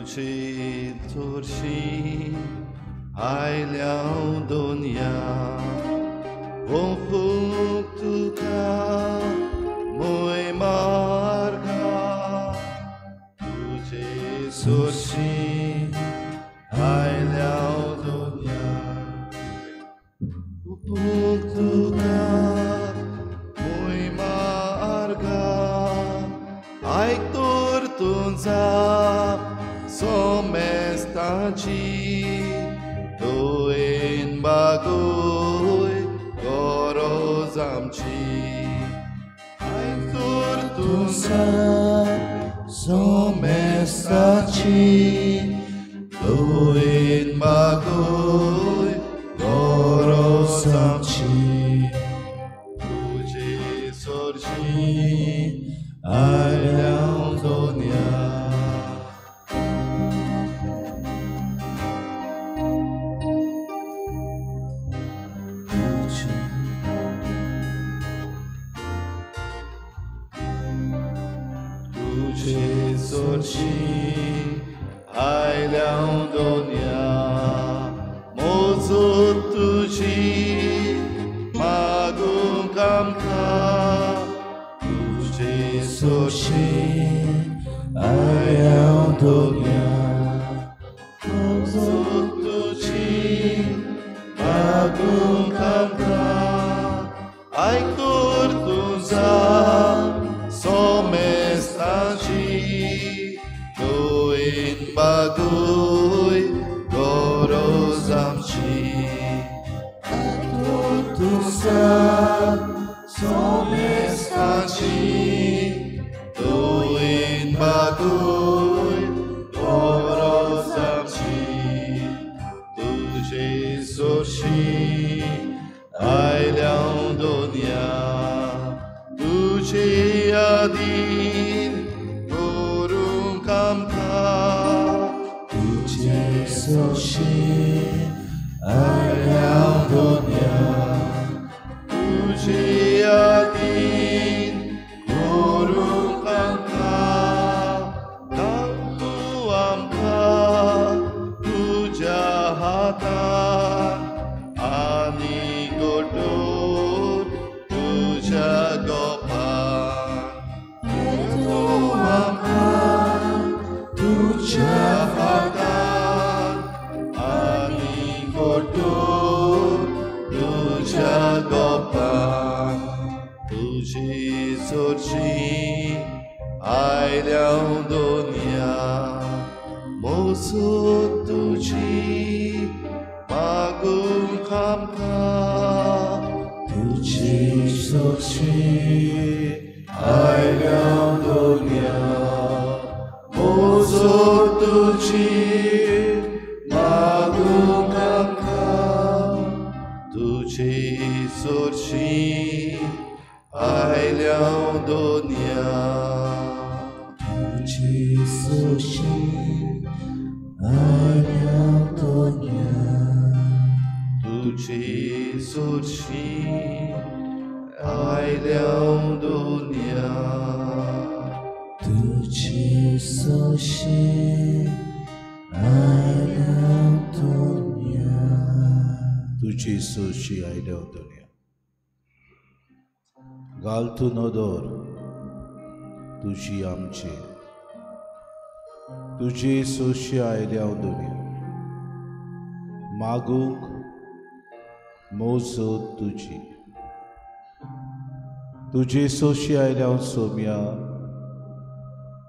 तुजी चोरशी आयल्या दोनया ओंपूंक तुका मोय मार्गा तुजे सोरशी आयल्या दोनया ओंपूंक तुका मोय मार्गा आयक तर तुजा सोमेस्ताची तुवें बागोय गरज आमची आयक तर तुजा सोमेस्ताची तुवें बागोय गरज आमची तुजे सोरशी आयल्या दोनया. तुजे सोरशी आयल्या दोनया मोजूत तुजी मागूंक आमकां तुजे सोरशी आयल्या दोनया मोजूत तुजी मागूंक आमकां आयक तर तुजा सोमेस्ताची तुवें बागोय गरज आमची आयक तर तुजा सोमेस्ताची तुवें बागोय गरज आमची तुजे सोरशी आयल्या दोनया तुजे यादीन करूंक आमकां तुजे सोरशी आयल्या दोनया तुजे यादीन करूंक आमकां घाल तूं आमकां तुज्या हातान आनी गोटूर तुज्या गोपान तूं आमकां तुज्या हातान आनी गोटूर तुज्या गोपान तुजी सोरशी आयल्या दोनया मोजूत तुजी मागूंक आमकां तुजी सोरशी आयल्या दोनया मोजूत तुजी मागूंक आमकां तुजी सोरशी आयल्या दोनया तुजी सोरशी आयल्या दोनया तुजी सोरशी आयल्या दोनया तुजी सोरशी आयल्या दोनया तुजी सोरशी आयल्या दोनया. घाल तूं नदर तुजी आमची तुजी सोरशी आयल्या दोनया मागूंक मोजत तुजी तुजी सोरशी आयल्या सोम्या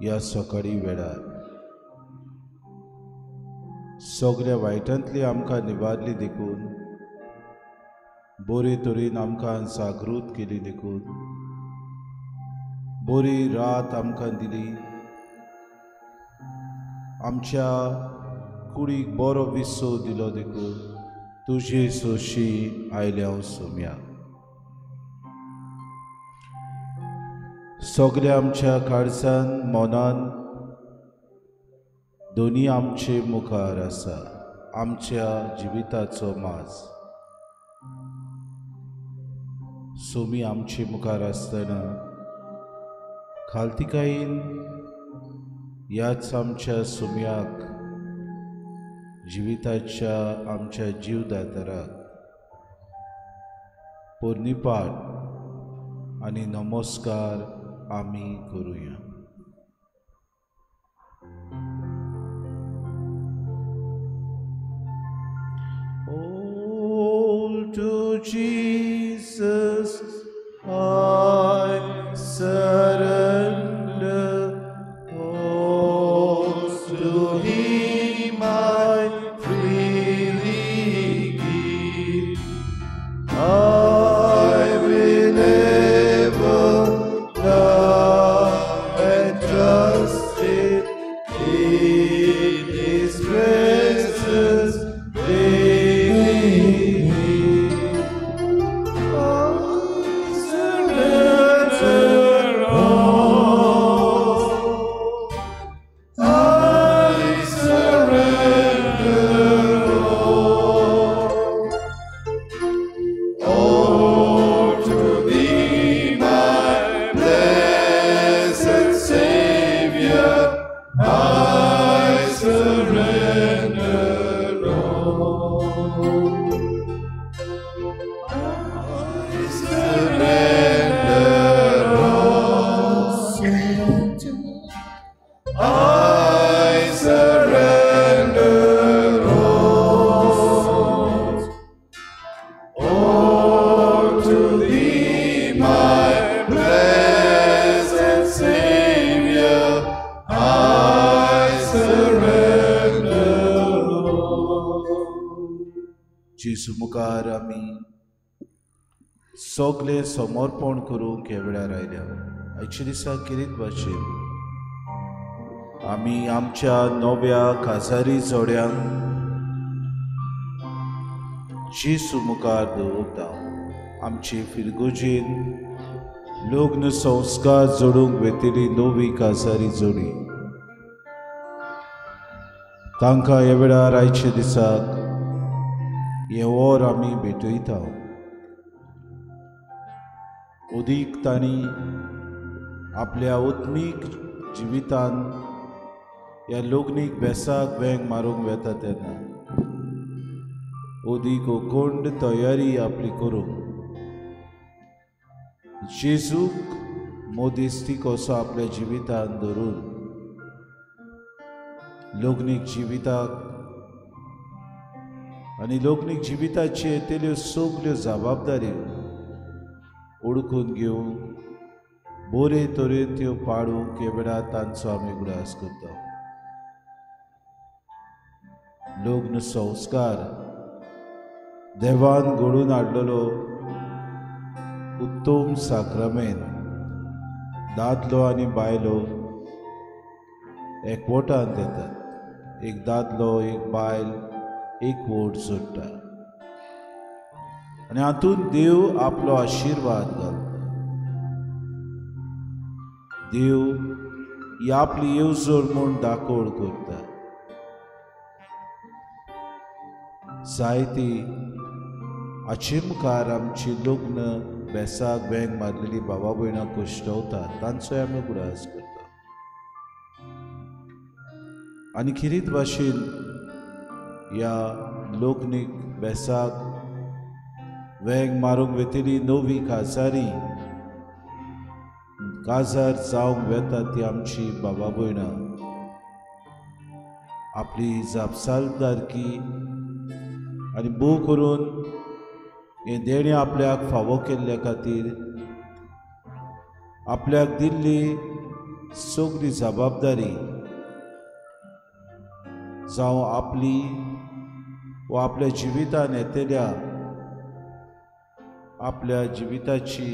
ह्या सकाळी वेळार सगळ्या वायटांतली आमकां निवारली देखून बरे तरेन आमकां जागृत केली देखून बरी रात आमकां दिली आमच्या कुडीक बरो विसव दिलो देखून तुजी सोरशी आयल्या सोम्या. सगळ्या आमच्या काळजान मनान दोनी आमचे मुखार आसा आमच्या जिविताचो माज. सोमी आमचे मुखार आसतना खालतिकायेन ह्याच आमच्या सुम्याक जिविताच्या आमच्या जीवदातराक पोरणीपाठ आनी नमस्कार आमी करुया. All to Jesus I surrender, all to Him I freely give. I will ever love and trust Him in His presence daily. I surrender all. I surrender all. All to Thee, my blessed Savior, I surrender all. I surrender all. I surrender all. All to Thee, my blessed Savior, I surrender all. जेजू मुखार आमी सगळें समर्पण करूंक ह्या वेळार आयल्या. आयच्या दिसा किरीत भाशेन आमी आमच्या नव्या काजारी जोड्यांक जेजू मुखार दवरता. आमचे फिरगोजेन लग्न संस्कार जोडूंक वेतली नवी काजारी जोडी तांकां ह्या वेळार आयच्या दिसाक हें वर आमी भेटयता. अदीक तांणी आपल्या आत्मीक जिवितान ह्या लग्नीक बेसाक वेंग मारूंक वेता तेन्ना अदीक अखंड तयारी आपली करूंक जेजूक मोदिस्ती कसो आपल्या जिवितान धरून लग्नीक जिविताक आनी लग्नीक जिविताचे येतल्यो सगल्यो जबाबदाऱ्यो ओळखून घेवंक बरे तरेन त्यो पाळूंक ह्या वेळार तांचो आमी उगडास करता. लग्न संस्कार देवान घडोवन हाडलेलो उत्तम साक्रामेंत दादलो आनी बायलो एकवटान येतात. एक दादलो एक बायल एकवट जोडटा आनी हातूंत देव आपलो आशिर्वाद घालता. देव ही आपली येवजण म्हूण दाखोवण करता. जायती हाचे मुखार आमची लग्न बेसाक वेंग मारलेली बाबा भयणां कश्टवता तांचोय आमी उगडास करता. आनी खेरीत भाशेन ह्या लग्नीक बेसाक वेंग मारूंक वेतली नवी काजारी काजार जावंक वेता ती आमची बाबा भयणां आपली जापसालदारकी आनी भोव करून हें देणें आपल्याक फावो केल्ल्या खातीर आपल्याक दिल्ली सगली जबाबदारी जावं आपली वा आपल्या जिवितान येतल्या आपल्या जिविताची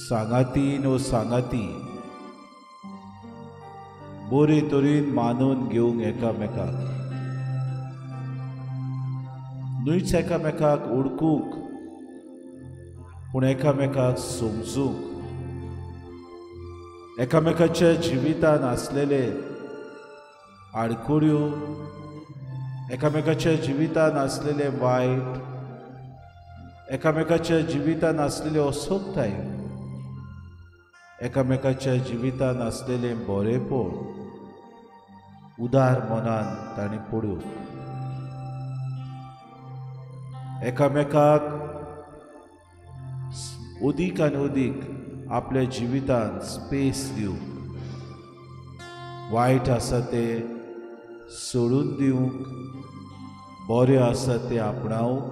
सांगाती नो सांगाती बरे तरेन मानून घेवंक एकामेकाक न्हयच एकामेकाक ओळखूंक पूण एकामेकाक समजूंक एकामेकाच्या जिवितान आसलेले आडखळ्यो एकामेकाच्या जिवितान आसलेले वायट एकामेकाच्या जिवितान आसलेले असोगताय एकामेकाच्या जिवितांत आसलेलें बरेपण उदार मनान तांणी पडूंक, एकामेकाक अदीक आनी अदीक आपल्या जिवितांत स्पेस दिवंक, वायट आसा तें सोडून दिवंक, बरें आसा तें आपणावंक,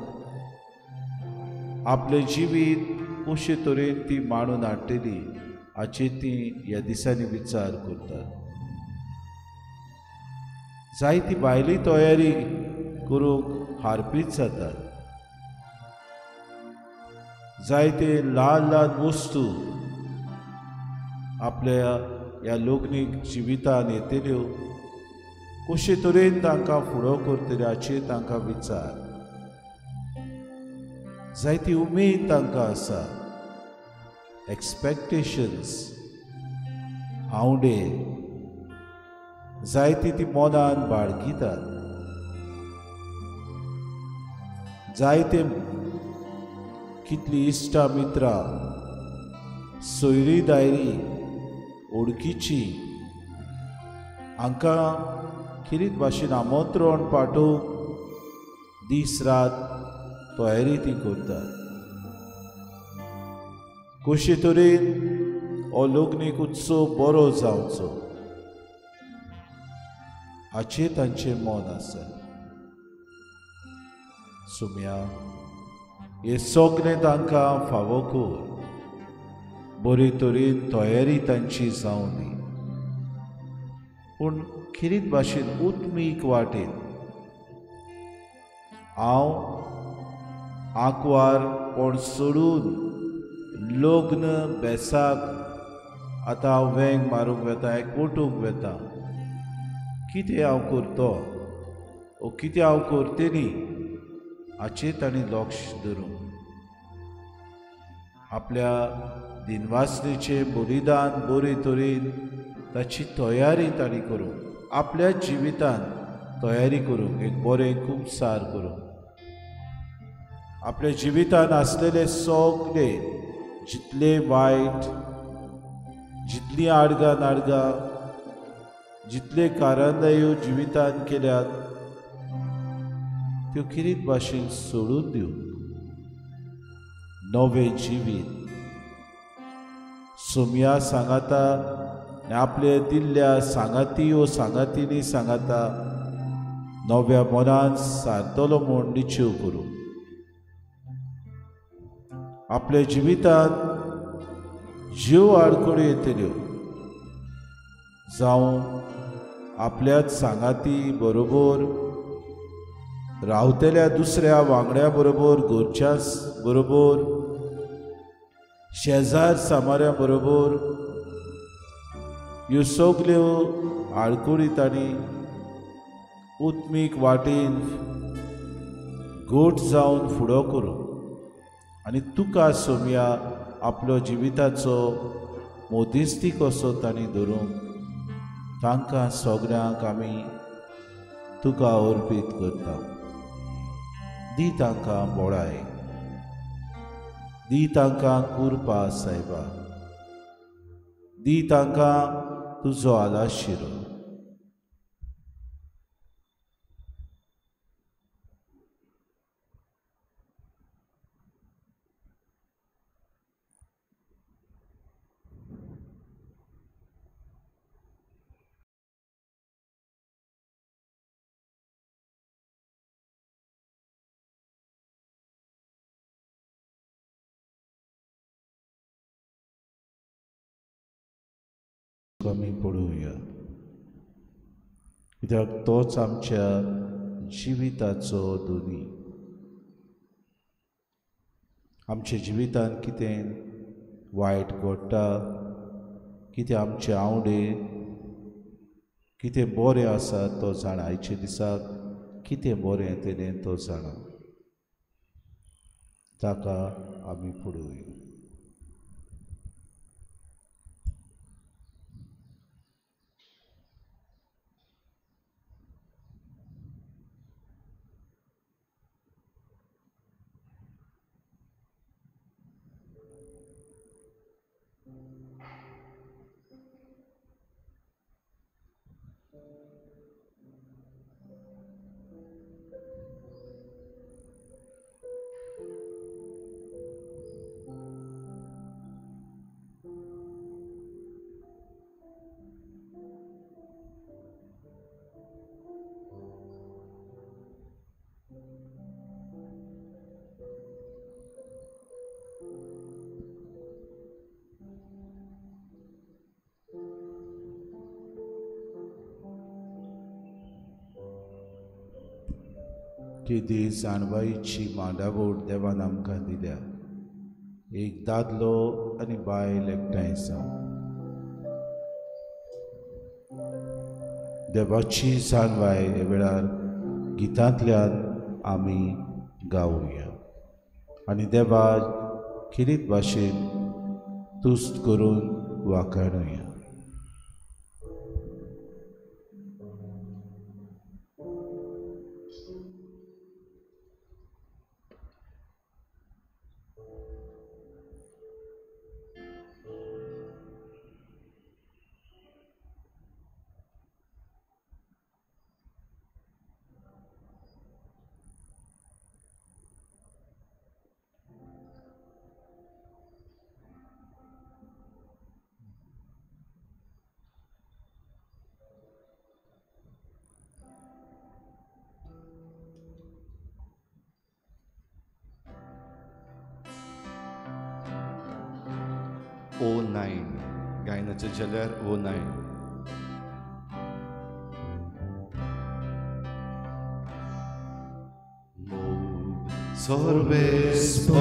आपलें जिवीत कशे तरेन ती मांडून हाडटली हाची ती ह्या दिसांनी विचार करतात. जायती भायली तयारी करूंक हारपीत जातात. जायते ल्हान ल्हान वस्तू आपल्या ह्या लग्नीक जिवितान येतल्यो, कशे तरेन तांकां फुडो करतले हाचेर तांकां विचार. जायती उमेद तांकां आसा, एक्सपेक्टेशन्स, आंवडे जायती ती मनान बाळगितात. जायते कितली इश्टा मित्रां, सोयरी दायरी, ओळखीची हांकां खेरीत भाशेन आमंत्रण पाठोवंक दीस रात तयारी ती करतात. कशे तरेन हो लग्नीक उत्सव बरो जावचो हाचेर तांचें मन आसा. सुम्या हे सगळें तांकां फावो कर, बरे तरेन तयारी तांची जावं दी, पूण खेरीत भाशेन उत्मीक वाटेन हांव आंकवार कोण सोडून लग्न बेसाक आतां हांव वेंग मारूंक वेता, एकवटूंक वेता, कितें हांव करतो ओ कितें हांव करतली हाचेर तांणी लक्ष धरूंक, आपल्या दिनवासनेचें बलिदान बरे तरेन ताची तयारी तांणी करूंक, आपल्या जिवितान तयारी करूंक, एक बरें कुमसार करूंक, आपल्या जिवितान आसलेले सगळे जितले वायट, जितलीं आडगां नाडगां, जितले कारंदायो जिवितान केल्यात त्यो खेरीत भाशेन सोडून दिवंक नवें जिवीत सोम्या सांगाता आनी आपले दिल्ल्या सांगाती ओ सांगातीनी सांगाता नव्या मनान सारतलो म्हूण निश्चय करूं. आपल्या जिवितांत ज्यो आडखळी येतल्यो जावं आपल्याच सांगाती बरोबर रावतल्या दुसऱ्या वांगड्या बरोबर, घरच्या बरोबर, शेजार सामाऱ्या बरोबर, ह्यो सगल्यो आडखळी तांणी उत्मीक वाटेन घट जावन फुडो करूं आनी तुका सोम्या आपलो जिविताचो मोदिस्ती कसो तांणी धरूंक तांकां सगळ्यांक आमी तुका अर्पीत करता. दी तांकां बोळाय, दी तांकां कुरपा सायबा, दी तांकां तुजो आलाशिरो. कमी पडुया, कित्याक तोच आमच्या जिविताचो दोनी. आमच्या जिवितांत कितें वायट घडटा, कितें आमचे आंवडे, कितें बरें आसा तो जाणा, आयच्या दिसाक कितें बरें येतलें तो जाणा, ताका आमी पडुया. केदी जाणवायेची मांडावळ देवान आमकां दिल्या. एक दादलो आनी बायल एकठांय जावन देवाची जाणवाय ह्या वेळार गितांतल्यान आमी गावया आनी देवा खेरीत भाशेन तुस्त करून वाखाणुया. ओ 9 गायनाचे जाल्यार ओ 9. मोग सर्वेस्पोरा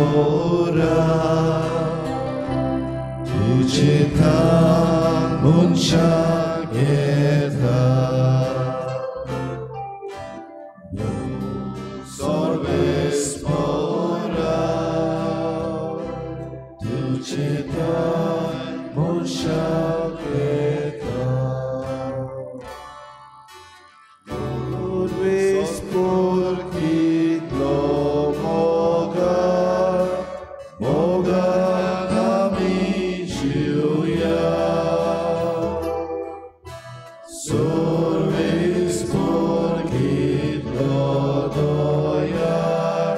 तुजे थान मनशाक येता. मोग सर्वेस्पोरा तुजे थान मनशाक येता. सर्वेस्पोर कितलो मोगाळ, मोगान आमी जिवया. सर्वेस्पोर कितलो दयाळ,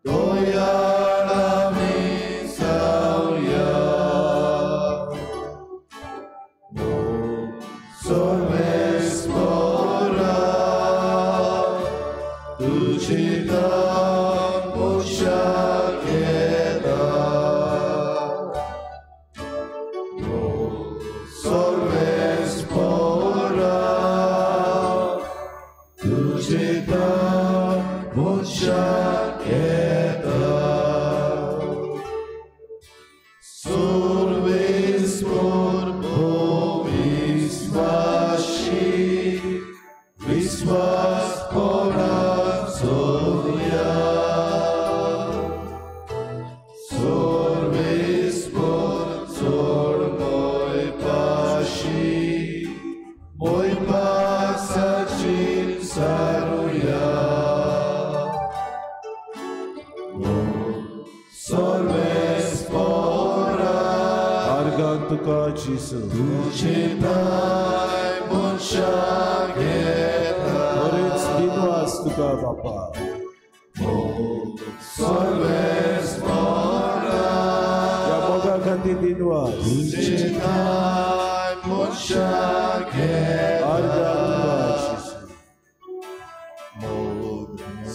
दयाळ आमी जावया. सर्वेस्पोरा तुजे थान मनशाक येता. सर्वेस्पोरा तुजे थान मनशाक येता. सर्वेस्पोर भोविस्वाशी विश्वास कोणाक सोदया. सर्वेस्पोर सोड मोयपाशी मोयपासाची सारुया. सर्वेस्पोरा आर्गां तुका जेजू तुजे थांय मनशाक येता. बरेच दिनवास तुका बापा. सर्वेस्पोरा ह्या मोगा खातीर दिनवास. तुजे थांय मनशाक येता. आर्गां तुका जेजू.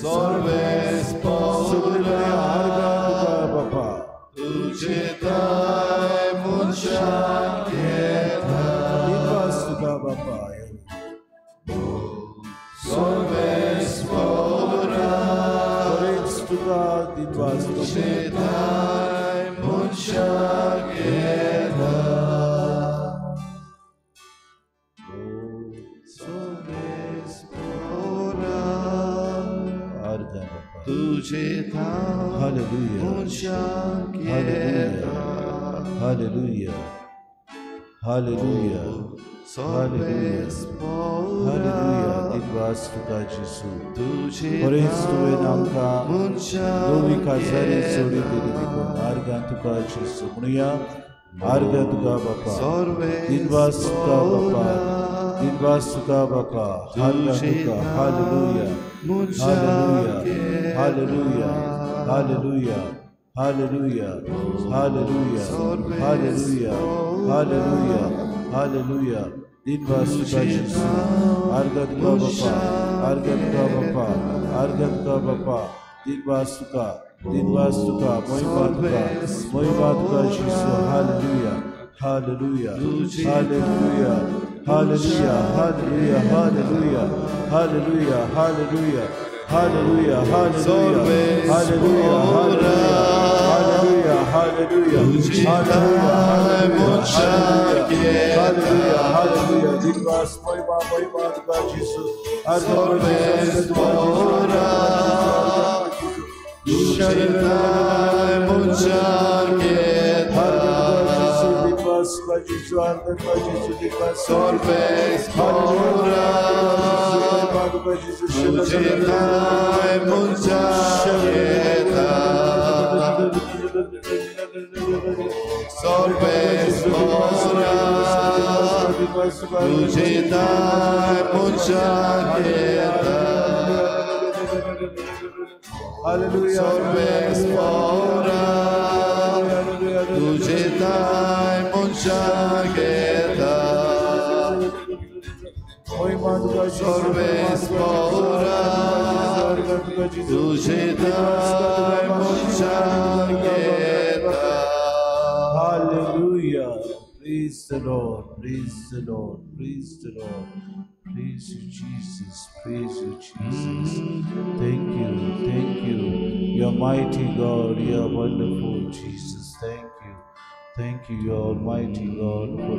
सर्वेस्पोरा आर्गां तुका बापा. तुजे थांय मनशाक येता. दिनवास तुका बापा. सर्वेस्पोरा बरेच तुका दिनवास. तुजे थांय मनशाक येता. सर्वेस्पोरा आर्गां बापा. तुजे थांय हालेलुया. मनशाक येता. हालेलुया. हालेलुया. सर्वेस्पोरा हालेलुया. दिनवास तुका जेजू. तुजे बरेच तुवें आमकां नवी मनशाक काजारी जोडी दिली येता. देखून आर्गां तुका जेजू म्हणुया. आर्गां तुका बापा. दिनवास तुका बापा. दिनवास तुका बापा. आर्गां तुका. Hallelujah. Hallelujah. Hallelujah. Hallelujah. Hallelujah. Hallelujah. Hallelujah. Hallelujah. Hallelujah. दिनवास तुका जेजू. आर्गां तुका बापा. आर्गां तुका बापा. आर्गां तुका बापा. दिनवास तुका. दिनवास तुका. मोहिमा तुका. मोहिमा तुका जेजू. Hallelujah. Hallelujah. Hallelujah. Hallelujah. Hallelujah. Hallelujah. Hallelujah. Hallelujah. Hallelujah, hallelujah, hallelujah, hallelujah, hallelujah, hallelujah, hallelujah, hallelujah. Dinvas महिमा महिमा तुका जेजू, Hallelujah. Hallelujah. Praise the Lord. Praise the Lord. Praise the Lord. Praise you, Jesus. Praise you, Jesus. Thank you. Thank you. You are mighty God. You are wonderful, Jesus. Thank you. Thank you, you Almighty God, for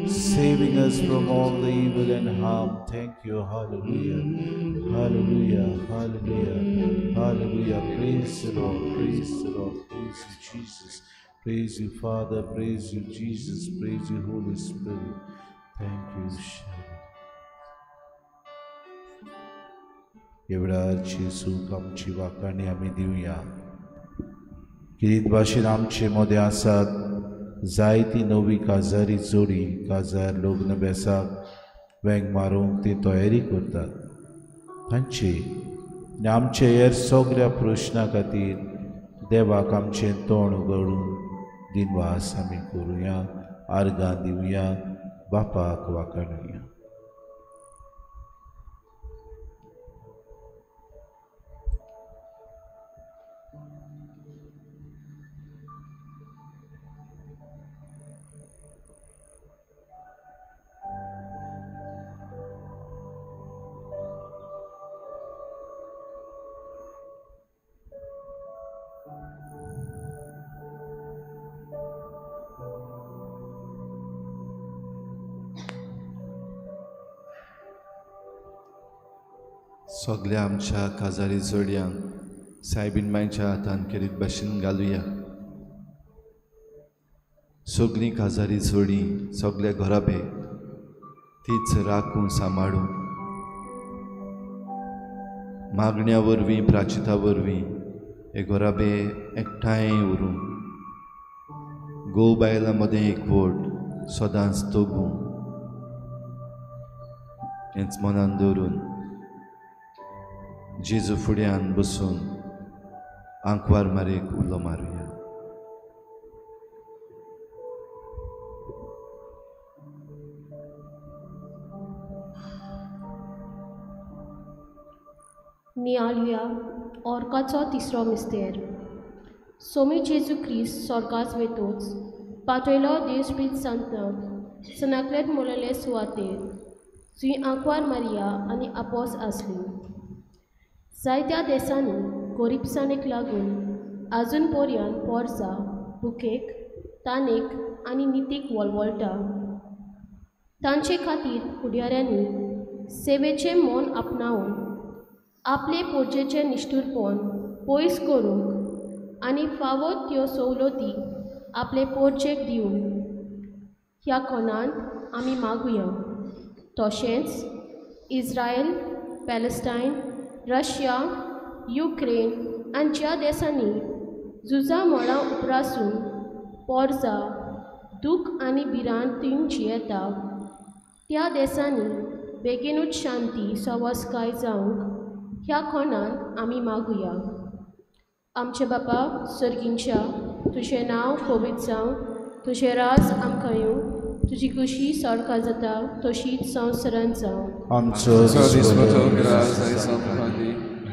saving us from all the evil and harm. Thank you. Hallelujah. Hallelujah. Hallelujah. Hallelujah. Praise the Lord. Praise the Lord. Praise you, Jesus. Praise you, Father. Praise you, Jesus. Praise you, Holy Spirit. Thank you, Sharon. एवढा जेजूक आमची वाखाणी आमी दिवया. किरीत भाशेन आमचे मदें आसात जायती नवी काजारी जोडी काजार लग्न बेसाक वेंग मारूंक ती तयारी करतात. तांचे आनी आमचे हेर सगळ्या प्रश्ना खातीर देवाक आमचें तोंड उगडून दिनवास आमी करुया, आर्गां दिवया, बापाक वाखाणुया. सगळ्या आमच्या काजारी जोडयांक सायबीन मांयच्या हातान केरीत भाशेन घालुया. सगळीं काजारी जोडी सगळे घराबे तीच राखून सांबाळूं. मागण्या वरवीं प्राचिता वरवीं हे घराबे एकठांय उरूं. घोव बायलां मदें एकवट सदांच तगूं हेंच मनान दवरून जेजू फुड्यान बसून आंकवार मारेक उलो मारुया. नियालुया ऑर्काचो तिसरो मिस्तेर. सोमी जेजू क्रिस्त स्वर्गास वेतोच पाटयलो देशबीज संतांक सनाकलेत मोलले सुवातेर जुंय आंकवार मारिया आनी आपोस आसली. जायत्या देसांनी गोरीबसाणेक लागून आजून पर्यंत पोरसा भुकेक तानेक आनी नितीक वळवळटा. तांचे खातीर फुडाऱ्यांनी सेवेचें मन आपणावन आपले पोरजेचें निश्ठूरपण पयस करूंक आनी फावो त्यो सवलती आपले पोरजेक दिवन ह्या कोणांत आमी मागुया. तशेंच इस्रायल, पॅलेस्टायन, रशिया, युक्रेन आनी ज्या देशांनी झुजा मळां उपरासून पोरजा दूख आनी भिरांतीन जियेता त्या देशांनी बेगीनूच शांती सवसकाय जावंक ह्या कोणांत आमी मागुया. आमचे बापा सर्गींच्या, तुजें नांव पवित्र जावं, तुजें राज आमकां येवं, तुजी खुशी सारका जाता तशीच संवसारांत जावं. आमचो दिसपटो ग्रास आयज आमकां दी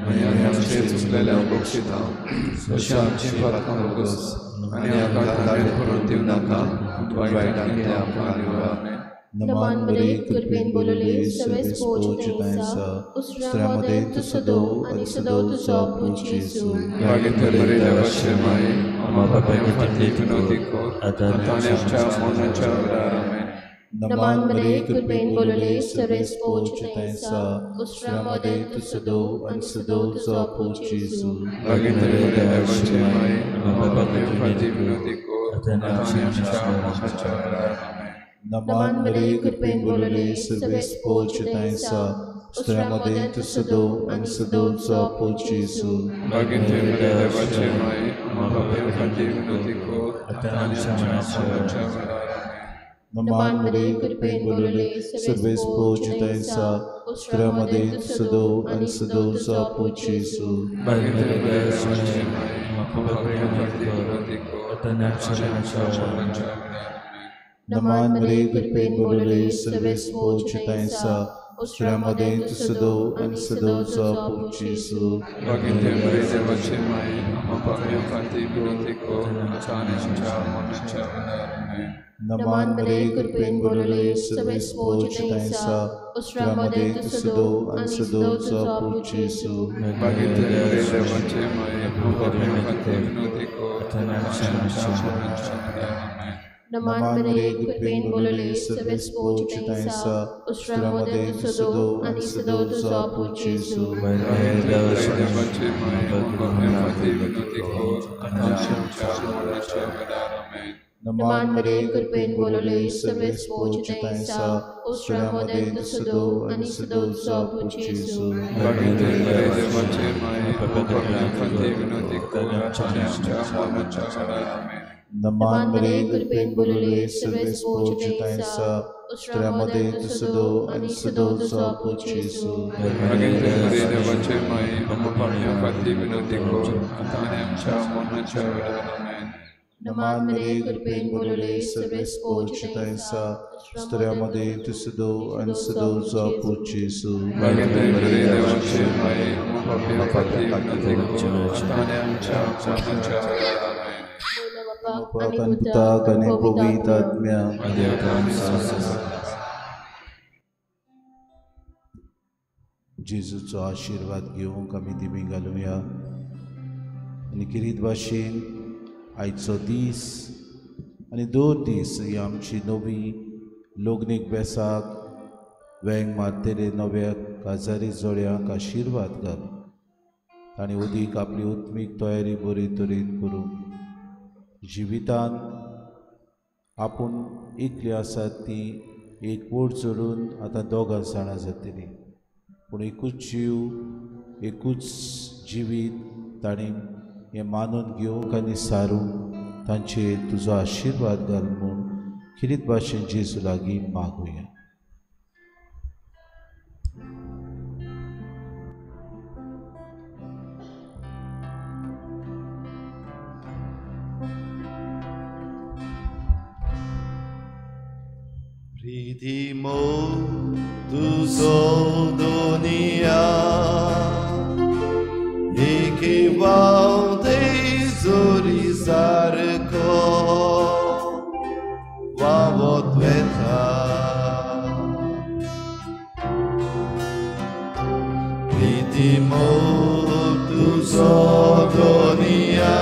आनी आमी आमचे चुकलेल्यांक बक्षिता तशें आमची पातकां भोगोस आनी आमकां ताळेर पडून दिवं नाका, वायटांतलें आमकां निवळ. नमान मरे कृपेन बोलले सर्वेस पोचताय सा उसरामध्ये तू सदो आणि सदो तुझो पूत जेजू. मागीर मरे देवाचे माये आम्हा पाप्यां फाटली विनोदी कर आतां आनी आमच्या मरणाच्या वेळार. आमेन. नमान मरे कृपेन बोलले सर्वेस पोचताय सा उसरामध्ये तू सदो आणि सदो तुझो पूत जेजू. मागीर मरे देवाचे माये आम्हा पाप्यां फाटली विनोदी कर आतां आनी आमच्या मरणाच्या वेळार. आमेन. नमान मरे कृपेन बोलले सर्वेस पोचताय सा उसरामध्ये तू सदो आणि सदो तुझो पूत जेजू. मागीर मरे देवाचे माये आम्हा पाप्यां फाटली विनोदी कर आतां आनी आमच्या मरणाच्या वेळार. आमेन. नमान मरे कृपेन बोलले सर्वेस पोचताय सा उसरामध्ये तू सदो आणि सदो तुझो पूत जेजू. मागीर मरे देवाचे माये आम्हा पाप्यां फाटली विनोदी कर आतां आनी आमच्या मरणाच्या वेळार. नमान मरे कृपेन बोलले सर्वेस पोचताय सा उसरामध्ये तू सदो आणि सदो तुझो पूत जेजू. मागीर मरे देवाचे माये आम्हा पाप्यां फाटली विनोदी कर आतां आनी आमच्या मरणाच्या वेळार. आमेन. नमान मरे कृपेन बोलले सर्वेस पोचताय सा उसरामध्ये तू सदो आणि सदो तुझो पूत जेजू. मागीर मरे देवाचे माये आम्हा पाप्यां फाटली विनोदी कर आतां आनी आमच्या मरणाच्या वेळार. आमेन. नमान मरे कृपेन बोलले सर्वेस पोचताय सा उसरामध्ये तू सदो आणि सदो तुझो पूत जेजू. मागीर मरे देवाचे माये आम्हा पाप्यां फाटली विनोदी कर आतां आनी आमच्या मरणाच्या वेळार. आमेन. नमान मरे कृपेन बोलले सर्वेस पोचताय सा उसरामध्ये तू सदो आणि सदो तुझो पूत जेजू. मागीर मरे देवाचे माये आम्हा पाप्यां फाटली विनोदी कर आतां आनी आमच्या मरणाच्या वेळार. आमेन. नमान मरे कृपेन बोलले सर्वेस पोचताय सा उसरामध्ये तू सदो आणि सदो तुझो पूत जेजू. मागीर मरे देवाचे माये आम्हा पाप्यां फाटली विनोदी कर आतां आनी आमच्या मरणाच्या वेळार. आमेन. नमान मरे कृपेन बोलले सर्वेस पोचताय सा उसरामध्ये तू सदो आणि सदो तुझो पूत जेजू. मागीर मरे देवाचे माये आम्हा पाप्यां फाटली विनोदी कर आतां आनी आमच्या मरणाच्या वेळार. आमेन. बापाक आनी पुताक आनी पवित्र आत्म्याक. जेजूचो आशिर्वाद घेवंक आमी दिमी घालुया आनी किरीत भाशेन आयचो दीस आनी 2 दीस ही आमची नवी लग्नीक बेसाक वेंग मारतले नव्या काजारी जोड्यांक आशिर्वाद घाल. तांणी उदीक आपली उत्मीक तयारी बरी तरेन करूंक जिवितांत आपूण एकली आसात ती एकवट जोडून आतां दोगां जाणां जातली, पूण एकूच जीव एकूच जिवीत तांणी हें मानून घेवंक आनी सारूंक तांचेर तुजो आशिर्वाद घाल म्हूण खेरीत भाशेन जेजू लागीं मागुया. Pridimo tuzo dunia ekivalde zorizarko vavotveta. Pridimo tuzo dunia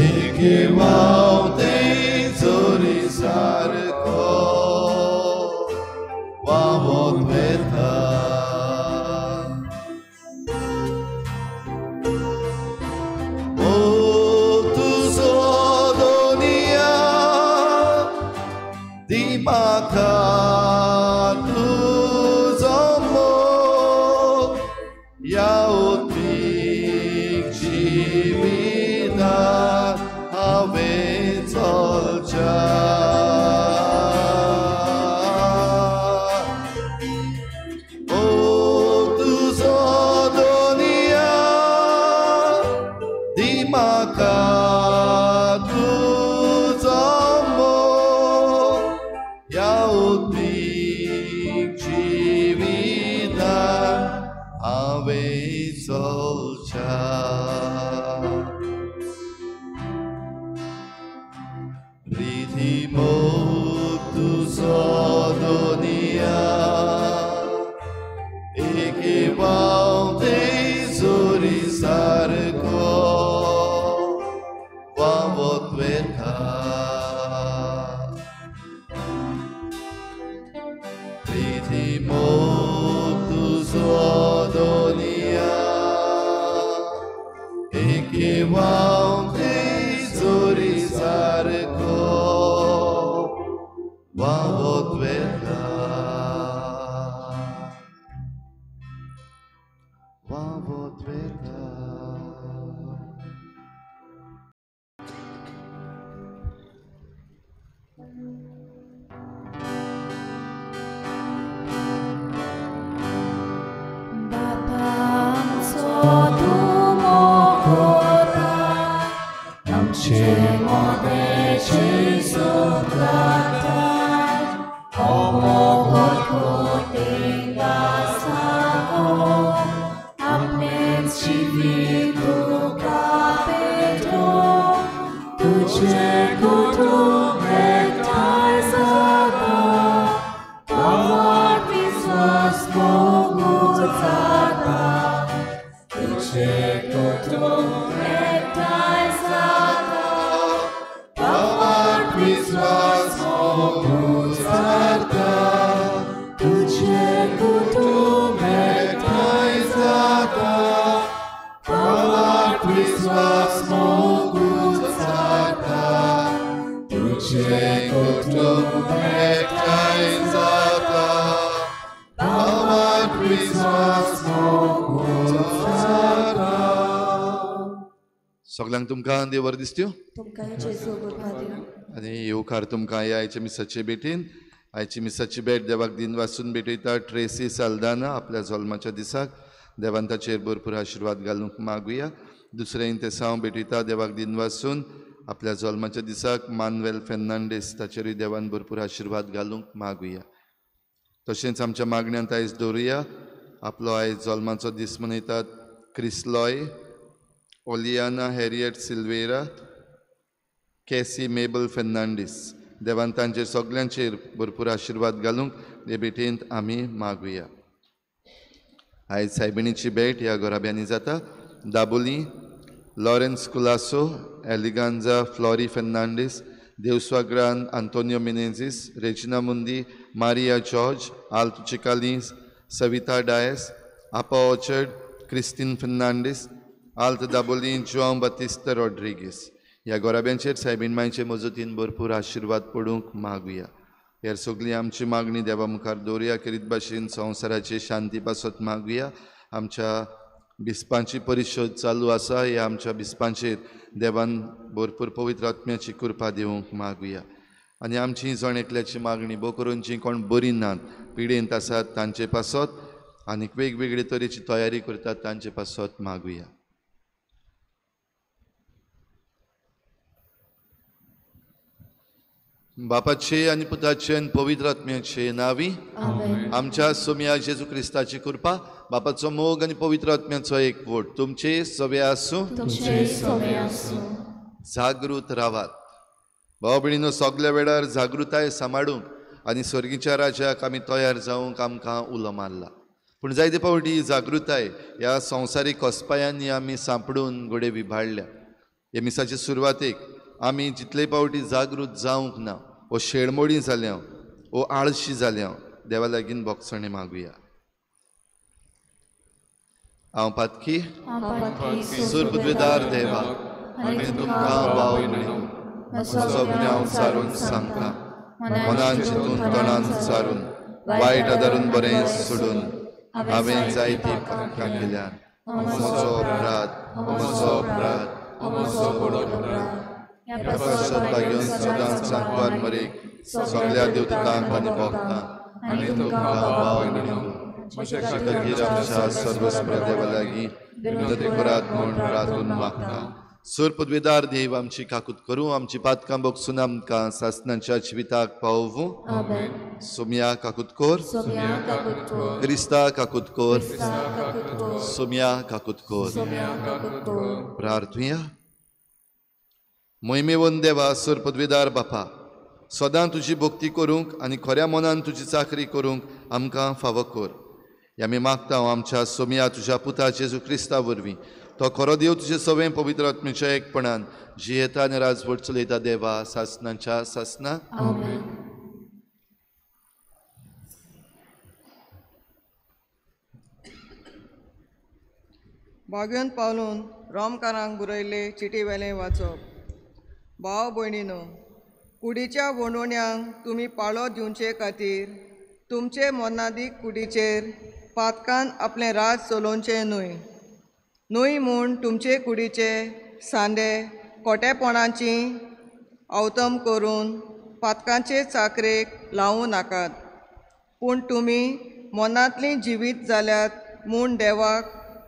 ekivalde zorizarko vavotveta. Maka tu zomo ya utmi व्हांवते जोरी सारको व्हांवत वेता. प्रिती मोग तुजो दोनिया एके व्हांवते जोरी सारको व्हांवत वेता, व्हांवत वेता. सगळ्यांक तुमकां देव बरें दिसत्यो आनी येवकार तुमकां ह्या आयच्या मिसाचे भेटीन. आयची मिसाची भेट देवाक दिन वासून भेटयता ट्रेसी साल्दाना आपल्या जल्माच्या दिसाक. देवान ताचेर भरपूर आशिर्वाद घालूंक मागुया. दुसरें इंतेसांव भेटयता देवाक दिन वासून आपल्या जल्माच्या दिसाक मानवेल फेर्नांडीस, ताचेरूय देवान भरपूर आशिर्वाद घालूंक मागुया. तशेंच आमच्या मागण्यांत आयज दवरुया आपलो आयज जल्माचो दीस मनयतात क्रिस्लॉय, ओलियाना हॅरियट सिल्वेरा, केसी मेबल फेर्नांडीस. देवान तांचेर सगल्यांचेर भरपूर आशिर्वाद घालूंक हे भेटेंत आमी मागुया. आयज सायबिणीची भेट ह्या घराब्यांनी जाता. दाबोली लॉरेन्स कुलासो, एलिगांजा फ्लॉरी फेर्नांडीस, देवस्वाग्रान आंतोनियो मिनेझीस, रेजिना मुंदी, मारिया जॉर्ज, आल्त चिकाली, सविता डायस, आपा ऑर्चर्ड, क्रिस्टीन फेर्नांडीस, आल्त दाबोली, जुआंव बातिस्ता रॉड्रिगीस. ह्या गोराब्यांचेर सायबीण मांयचे मजतीन भरपूर आशिर्वाद पडूंक मागुया. हेर सगळी आमची मागणी देवा मुखार दवरुया. करीत भाशेन संवसाराची शांती पासत मागुया. आमच्या बिस्पांची परिशद चालू आसा. ह्या आमच्या बिस्पांचेर देवान भरपूर पवित्र आत्म्याची कृपा दिवंक मागुया. आनी आमची जण एकल्याची मागणी भोव करून जी कोण बरी नात, पिडेंत आसात तांचे पासत आनीक वेगवेगळे तरेची तयारी करतात तांचे पासत मागुया. बापाचे आनी पुताचे आनी पवित्र आत्म्याचे नावी आमच्या सोम्या जेजू क्रिस्ताची कृपा, बापाचो मोग आनी पवित्र आत्म्याचो एकवट तुमचे सवे आसूं. जागृत रावात भाव भयणीनो, सगल्या वेळार जागृताय सांबाळूंक आनी स्वर्गीच्या राजाक आमी तयार जावंक आमकां उलो मारला. पूण जायते फावटी जागृताय ह्या संवसारीक कोसपायांनी आमी सांपडून घडये विभाडल्या. हे मिसाचे सुरवातेक आमी जितले फावटी जागृत जावंक ना, वो शेळमोडी जाल्या, वो आळशी जाल्या, देवा लागीं भोगसणें मागुया. हांव पातकी सुरपुदवेदार देवा आनी तुमकां भाव सगळ्यांक सारून सांगता, मनान चिंतून तणान सारून वायट आदारून बरें सोडून हांवें जायती पातकां केल्यात. म्हजो अपराध, म्हजो अपराध, म्हजो व्हडलो अपराध. घेवन सदांच सांकवार मरेक सगळ्या देवतांक आनी भोगतां आनी तुमकां भाव म्हज्या खातीर आमच्या सर्वस्व देवा लागीं विनंती करात म्हूण प्रार्थून मागता. सुर पदवेदार देव आमची काकूत करूं, आमची पातकां भोगसून आमकां सासणाच्या जिविताक पावोवूं. सोम्या काकूत कोर, क्रिस्ता काकूत कोर, सोम्या काकूत कोर. प्रार्थुया. मोहिमेवन देवा सुर पदवेदार बापा, सदां तुजी भक्ती करूंक आनी खऱ्या मनान तुजी चाकरी करूंक आमकां फावो कर. आमी मागता आमच्या सोमया तुज्या पुता जेजू क्रिस्ता वरवीं, तो खरो देव तुजे सवें पवित्र आत्म्याच्या एकपणान जियेता आनी राजवट चलयता देवा सासनाच्या सासना. आमेन. बागेवन पावलून रोमकारांक बरयल्ले चिटी वेलें वाचप. भाव भयणीनो, कुडीच्या वणवण्यांक तुमी पाळो दिवचे खातीर तुमचे मनादीक कुडीचेर पातकान आपलें राज चलोवचें न्हय न्हय म्हूण तुमचे कुडीचे सांदे खोटेपणाची अवतम करून पातकांचे चाकरेक लावूं नाकात, पूण तुमी मनांतलीं जिवीत जाल्यात म्हूण देवाक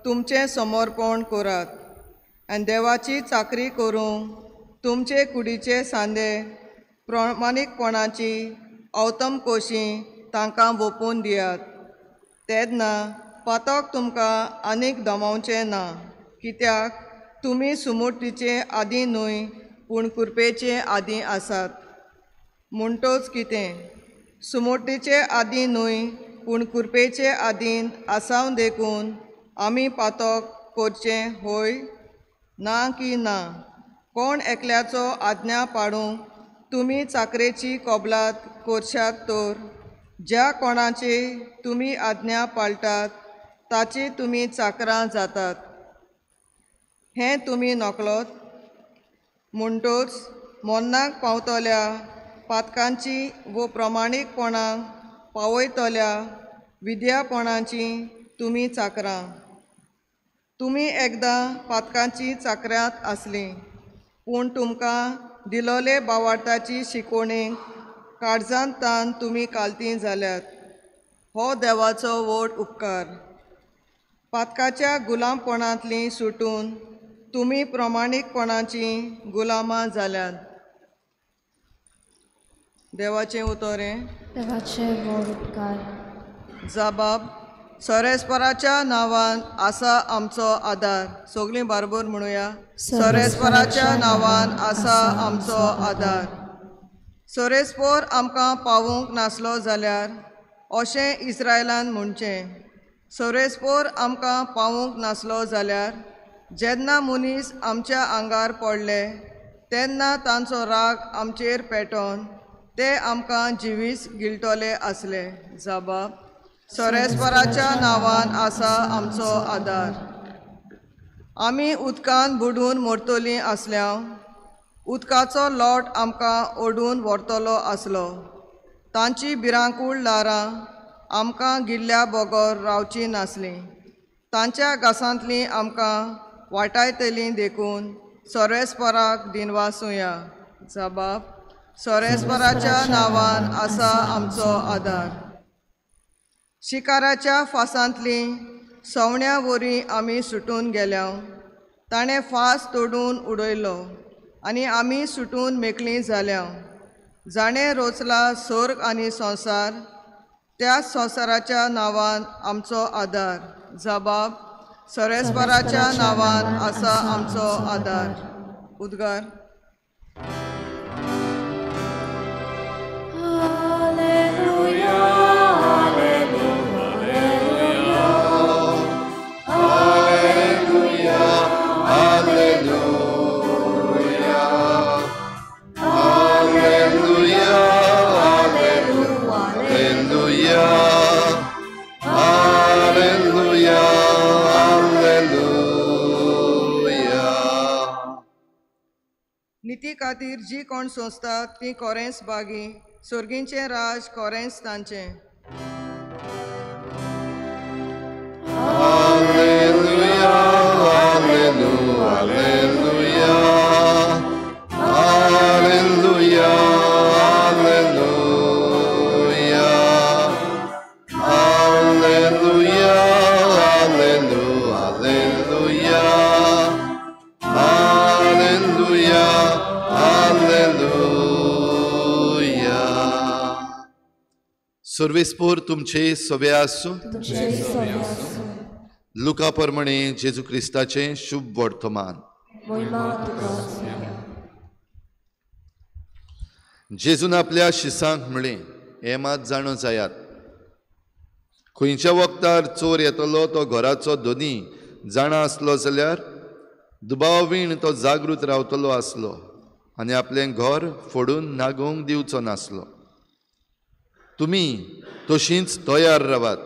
तुमचें समर्पण करात आनी देवाची चाकरी करूंक तुमचे कुडीचे सांदे प्रमाणीकपणाची अवतम कोशी तांकां वोपून दियात. तेन्ना पातक तुमकां आनीक दमावचें ना, कित्याक तुमी सुमूर्तीचे आदी न्हय पूण कृपेचे आदी आसात. म्हणटोच कितें, सुमूर्तीचे आदी न्हय पूण कृपेचे आदीन आसाव देखून आमी पातक करचें होय? ना की ना. कोण एकल्याचो आज्ञा पाडूंक तुमी चाकरेची कबलात करशात तर ज्या कोणाची तुमी आज्ञा पाळटात ताची तुमी चाकरां जातात हें तुमी नकळत. म्हणटोच मरणाक पावतल्या पातकांची वो प्रमाणीकपणाक पावयतल्या विद्यापणाची तुमी चाकरां. तुमी एकदां पातकांची चाकऱ्यांत आसलीं, पूण तुमकां दिलोले बावार्थाची शिकोवणेक काळजांत तान तुमी कालती जाल्यात. हो देवाचो व्हड उपकार. पातकाच्या गुलामपणांतलीं सुटून तुमी प्रमाणीकपणाचीं गुलामां जाल्यात. देवाचें उतर हें. देवाचे व्हड उपकार. जबाब सरेस्पराच्या नांवान आसा आमचो आदार. सगळीं बारबर म्हणुया, सरेस्पराच्या नांवान आसा आमचो आदार. सरेस्पोर आमकां पावूंक नासलो जाल्यार अशें इस्रायलान म्हणचें, सरेस्पोर आमकां पावूंक नासलो जाल्यार जेन्ना मनीस आमच्या आंगार पडले तेन्ना तांचो राग आमचेर पेटोवन ते आमकां जिवीस गिळटले आसले. जबाब सरेस्पराच्या नांवान आसा आमचो आदार. आमी उदकान बुडून मरतलीं आसल्याव, उदकाचो लोट आमकां ओडून व्हरतलो आसलो. तांची भिरांकूळ ल्हारां आमकां गिल्ल्या बगर रावचीं नासलीं. तांच्या घासांतलीं आमकां वाटायतलीं देखून सरेस्पराक दिनवासुया. जबाब सरेस्पराच्या नांवान आसा आमचो आदार. शिकाराच्या फासांतलीं सवण्या वरी आमी सुटून गेल्याव. ताणें फास तोडून उडयलो आनी आमी सुटून मेकळीं जाल्याव. जाणें रोचला सर्ग आनी संवसार त्या संवसाराच्या नांवान आमचो आदार. जबाब सरेस्पराच्या नांवान आसा आमचो आदार. उद्गार. निती खातीर जी कोण सोंसतात ती कोरेंस बागी, सर्गींचें राज कोरेंस तांचें. Alleluia, alleluia, alleluia, alleluia, alleluia, alleluia, alleluia, alleluia. सर्वेस्पोर तुमचे सवे आसूं. लुका प्रमाणे जेजू क्रिस्ताचें शुभ वर्तमान. जेजून आपल्या शिसांक म्हणलें, हें मात जाणो जायात, खंयच्या वखदार चोर येतलो तो घराचो धनी जाणा आसलो जाल्यार दुबावीण तो जागृत रावतलो आसलो आनी आपलें घर फोडून नागोवंक दिवचो नासलो. तुमी तशींच तयार रावात,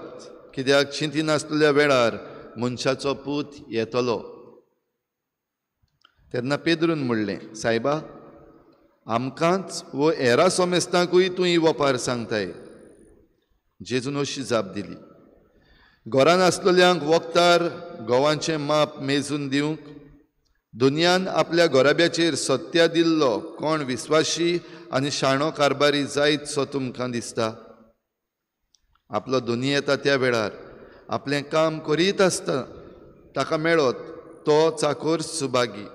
कित्याक चिंती नासलेल्या वेळार मनशाचो पूत येतलो. तेन्ना पेद्रून म्हणलें, सायबा, आमकांच वो हेरा सोमेस्तांकूय तूं ही वपार सांगताय. जेजून अशी जाप दिली, घरान आसलेल्यांक वखदार गंवाचें माप मेजून दिवंक दुनियान आपल्या घराब्याचेर सत्या दिल्लो कोण विस्वाशी आनी शाणो कारभारी जायत सो तुमकां दिसता? आपलो धनी येता त्या वेळार आपलें काम करीत आसता ताका मेळत तो चाकोर सुभागी.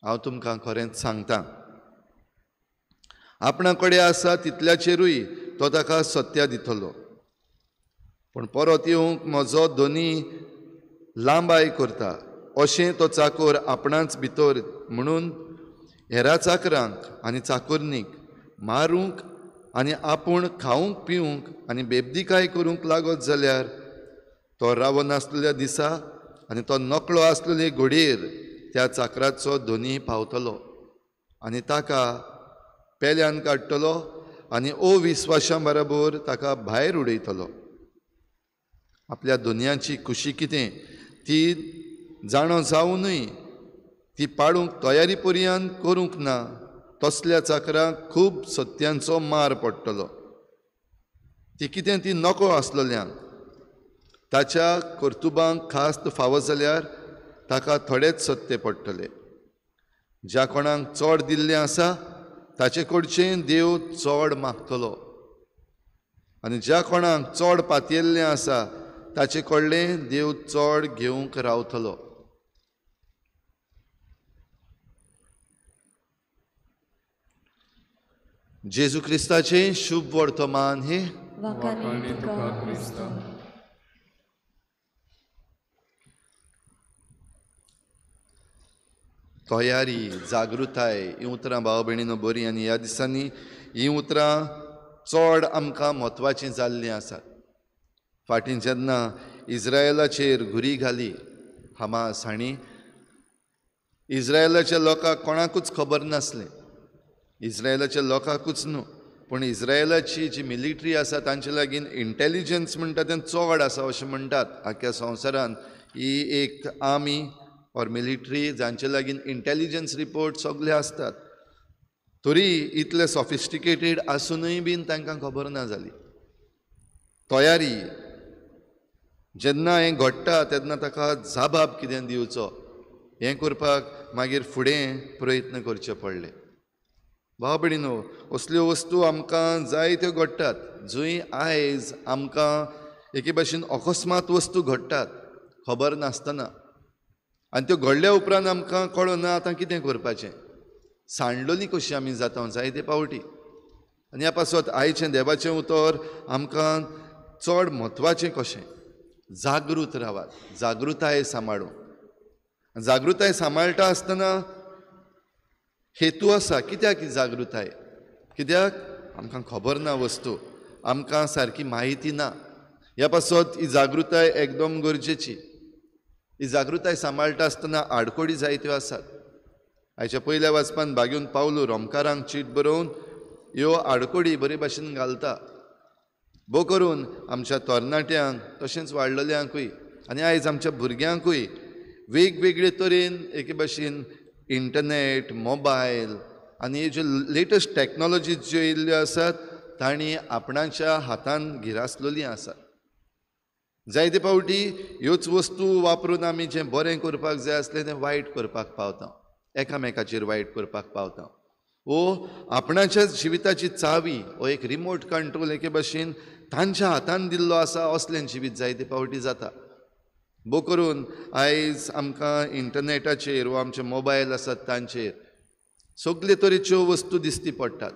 हांव तुमकां खरेंच सांगता, आपणा कडेन आसा तितल्याचेरूय तो ताका सत्या दितलो. पूण परत येवंक म्हजो धनी लांबाय करता अशें तो चाकोर आपणाच भितर म्हणून हेरा चाकरांक आनी चाकोरनीक मारूंक आनी आपूण खावंक पिवंक आनी बेबदीकाय करूंक लागत जाल्यार तो रावनासलेल्या दिसा आनी तो नकळो आसलेले घडयेर त्या चाकराचो धनी पावतलो आनी ताका पेल्यान काडटलो आनी अविस्वाशां बरोबर ताका भायर उडयतलो. आपल्या धनयाची खुशी कितें ती जाणो जावनूय ती पाडूंक तयारी पर्यंत करूंक ना तसल्या चाकरांक खूब सत्यांचो मार पडटलो. ती कितें ती नको आसलेल्यांक ताच्या कर्तुबांक खास्त फावो जाल्यार ताका थोडेच सत्ते पडटले. ज्या कोणाक चड दिल्लें आसा ताचे कडचें देव चड मागतलो आनी ज्या कोणाक चड पातयेल्लें आसा ताचे कडलें देव चड घेवंक रावतलो. जेजू क्रिस्ताचें शुभ वर्तमान हें. वाखाणी तुका क्रिस्ता. तयारी, जागृताय हीं उतरां भाव भयणीनो बरीं आनी ह्या दिसांनी हीं उतरां चड आमकां म्हत्वाचीं जाल्लीं आसात. फाटीं जेन्ना इज्रायलाचेर घुरी घाली हमास हांणी, इज्रायलाच्या लोकांक कोणाकूच खबर नासलें. इज्रायलाच्या लोकांकूच न्हू, पूण इज्रायलाची जी मिलिट्री आसा तांचे लागीं इंटेलिजन्स म्हणटा तें चड आसा अशें म्हणटात. आख्या संवसारांत ही एक आर्मी ऑर मिलिट्री जांचे लागीं इंटेलिजन्स रिपोर्ट सगळे आसतात, तरी इतले सॉफिस्टिकेटेड आसुनूय बीन तांकां खबर ना जाली. तयारी जेन्ना हें घडटा तेन्ना ताका जाबाब कितें दिवचो हें करपाक मागीर फुडें प्रयत्न करचे पडले. भाव भयणीनो, असल्यो वस्तू आमकां जायत्यो घडटात, जंय आयज आमकां एके भाशेन अकस्मात वस्तू घडटात खबर नासतना आनी त्यो घडल्या उपरांत आमकां कळना आतां कितें करपाचें. सांडलोली कशी आमी जाता जायते पावटी. आनी ह्या पासत आयचें देवाचें उतर आमकां चड म्हत्वाचें कशें, जागृत रावात, जागृताय सांबाळूंक. जागृताय सांबाळटा आसतना हेतू आसा. कित्याक ही जागृताय? कित्याक आमकां खबर ना वस्तू, आमकां सारकी म्हायती ना. ह्या पासत ही जागृताय एकदम गरजेची. ही जागृताय सांबाळटा आसतना आडखळी जायत्यो आसात. आयच्या पयल्या वाचपान बागेवन पावलू रोमकारांक चीट बरोवन ह्यो आडखळी बरे भाशेन घालता. भोव करून आमच्या तरणाट्यांक तशेंच वाडलेल्यांकूय आनी आयज आमच्या भुरग्यांकूय वेगवेगळे तरेन एके भाशेन इंटरनेट, मोबायल आनी ज्यो लेटस्ट टॅक्नोलॉजी ज्यो येयल्ल्यो आसात तांणी आपणाच्या हातान गिरासलेलीं आसात. जायते फावटी ह्योच वस्तू वापरून आमी जें बरें करपाक जाय आसलें तें वायट करपाक पावता, एकामेकाचेर वायट करपाक पावता. वो आपणाच्याच जिविताची चावी हो एक रिमोट कंट्रोल एके भाशेन तांच्या हातान दिल्लो आसा असलें जिवीत जायते फावटी जाता. भोव करून आयज आमकां इंटरनेटाचेर वा आमचे मोबायल आसात तांचेर सगळे तरेच्यो वस्तू दिसती पडटात.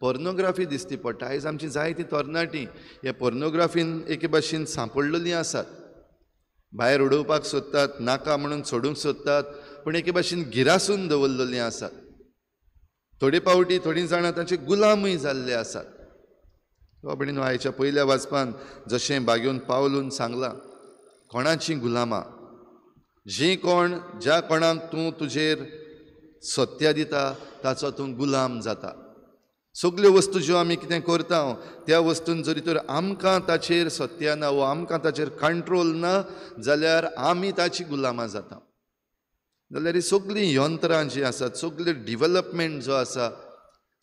पोर्नोग्राफी दिसती पडटा. आयज आमची जायती तरणाटीं ह्या पोर्नोग्राफीन एके भाशेन सांपडलेलीं आसात. भायर उडोवपाक सोदतात, नाका म्हणून सोडूंक सोदतात, पूण एके भाशेन गिरासून दवरलेलीं आसात. थोडे फावटी थोडीं जाणां तांचे गुलामूय जाल्ले आसात. भयणीनो, आयच्या पयल्या वाचपान जशें बागेवन पावलून सांगलां, कोणाचीं गुलामां, जीं कोण ज्या कोणाक तूं तुजेर सत्या दिता ताचो तूं गुलाम जाता. सगल्यो वस्तू ज्यो आमी कितें करता त्या वस्तून जरी तर आमकां ताचेर सत्या ना वो आमकां ताचेर कंट्रोल ना जाल्यार आमी ताची गुलामां जाता. जाल्यार ही सगळीं यंत्रां जीं आसात, सगळे डिवलपमेंट जो आसा,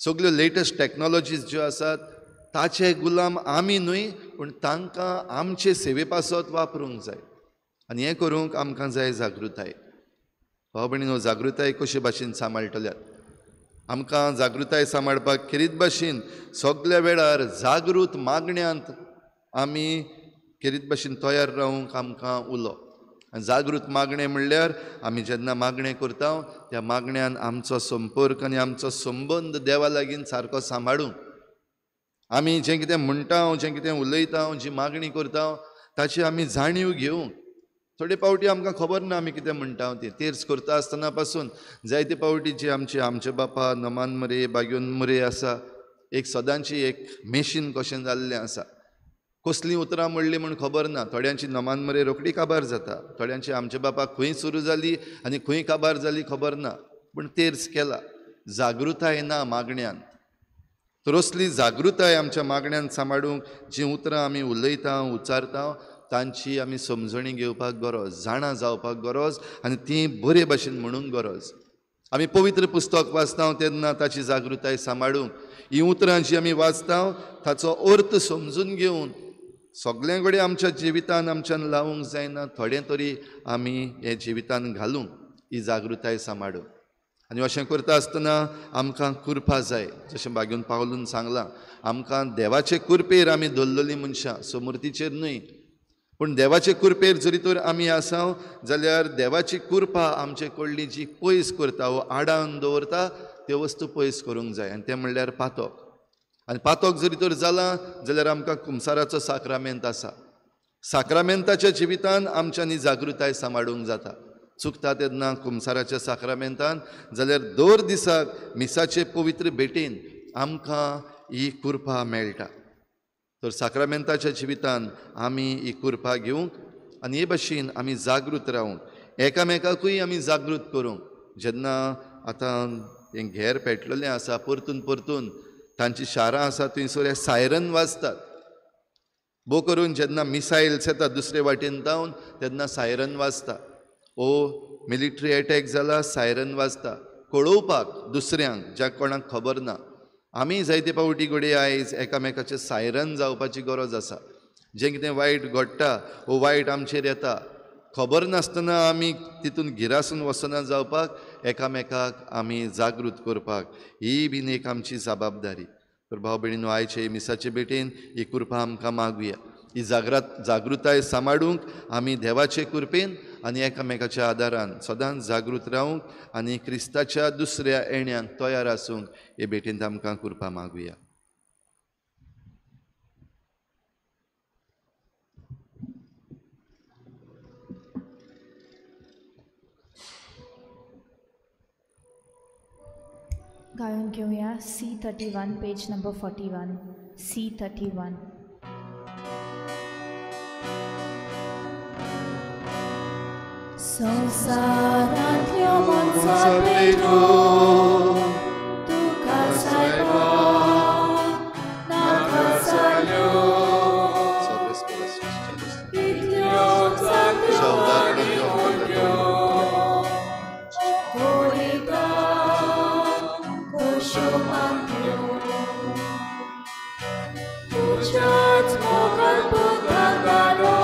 सगळ्यो लेटस्ट टॅक्नोलॉजीज ज्यो आसात ताचे गुलाम आमी न्हय, पूण तांकां आमचे सेवे पासत वापरूंक जाय. आनी हें करूंक आमकां जाय जागृताय. भाव भयणीनो, जागृताय कशे भाशेन सांबाळटल्यात? आमकां जागृताय सांबाळपाक खेरीत भाशेन सगल्या वेळार जागृत मागण्यांत आमी खेरीत भाशेन तयार रावूंक आमकां उलो. आनी जागृत मागणें म्हणल्यार आमी जेन्ना मागणें करता त्या मागण्यान आमचो संपर्क आनी आमचो संबंद देवा लागीं सारको सांबाळूंक, आमी जें कितें म्हणटा, जें कितें उलयता, जी मागणी करता ताची आमी जाणीव घेवंक. थोडे पावटी आमकां खबर ना आमी कितें म्हणटा ती. तेर्स करता आसतना पासून जायते पावटी जी आमचे आमचे बापा नमान मरे बागेवन मरे आसा, एक सदांची एक मेशीन कशें जाल्लें आसा. कसलीं उतरां म्हणलीं म्हूण खबर ना. थोड्यांची नमान मरे रोखडी काबार जाता, थोड्यांची आमचे बापा खंय सुरू जाली आनी खंय काबार जाली खबर ना, पूण तेर्स केला. जागृताय ना मागण्यांत. तर असली जागृताय आमच्या मागण्यांत सांबाळूंक जीं उतरां आमी उलयता उच्चारता तांची आमी समजणी घेवपाक गरज, जाणा जावपाक गरज आनी ती बरे भाशेन म्हणूंक गरज. आमी पवित्र पुस्तक वाचता तेन्ना ताची जागृताय सांबाळूंक, हीं उतरां जीं आमी वाचता ताचो अर्थ समजून घेवन सगळे कडेन आमच्या जिवितान आमच्यान लावूंक जायना, थोडें तरी आमी हे जिवितान घालूंक ही जागृताय सांबाळूंक. आनी अशें करता आसतना आमकां कृपा जाय. जशें बागेवन पावलून सांगलां, आमकां देवाचे कृपेर आमी धरलेलीं मनशां, समृद्धीचेर न्हय, पूण देवाचे कृपेर जरी तर आमी आसा जाल्यार देवाची कृपा आमचे कडली जी पयस करता वो आडावन दवरता त्यो वस्तू पयस करूंक जाय. आनी तें म्हणल्यार पातक. आनी पातक जरी तर जालां जाल्यार आमकां कुमसाराचो साक्रामेंत आसा. साक्रामेंताच्या जिवितान आमच्यांनी जागृताय सांबाळूंक जाता. चुकता तेन्ना कुमसाराच्या साक्रामेंतान जाल्यार दर दिसाक मिसाचे पवित्र भेटीन आमकां ही कृपा मेळटा. तर साक्रामेंताच्या जिवितान आमी ही कृपा घेवंक आनी हे भाशेन आमी जागृत रावूंक, एकामेकाकूय आमी जागृत करूंक. जेन्ना आतां हें घेर पेटलेलें आसा, परतून परतून तांची शारां आसा थंयसर हे सायरन वाजतात. भोव करून जेन्ना मिसायल्स येता दुसरे वाटेन जावन तेन्ना सायरन वाजता. ओ मिलिटरी एटॅक जाला, सायरन वाजता कळोवपाक दुसऱ्यांक ज्या कोणाक खबर ना. आमी जायते पावटी घडये आयज एकामेकाचें सायरन जावपाची गरज आसा. जें कितें वायट घडटा वो वायट आमचेर येता खबर नासतना आमी तितून गिरासून वचना जावपाक एकामेकाक आमी जागृत करपाक ही बीन एक आमची जबाबदारी. तर भाव भयणीनो, आयचे मिसाचे भेटेन ही कृपा आमकां मागुया. ही जागृताय सांबाळूंक आमी देवाचे कृपेन आनी एकामेकाच्या आदारान सदांच जागृत रावूंक आनी क्रिस्ताच्या दुसऱ्या येण्याक तयार आसूंक हे भेटेंत आमकां कृपा मागुया. गायन घेऊया C31 page number 41. C31. संसारांतल्या मनसा पेटो तुका सायबा नाका जाल्यो इतल्यो जात्यो आनी व्हडल्यो कोरिता कश्यो मागल्यो तुज्याच मोगान पुताक घालो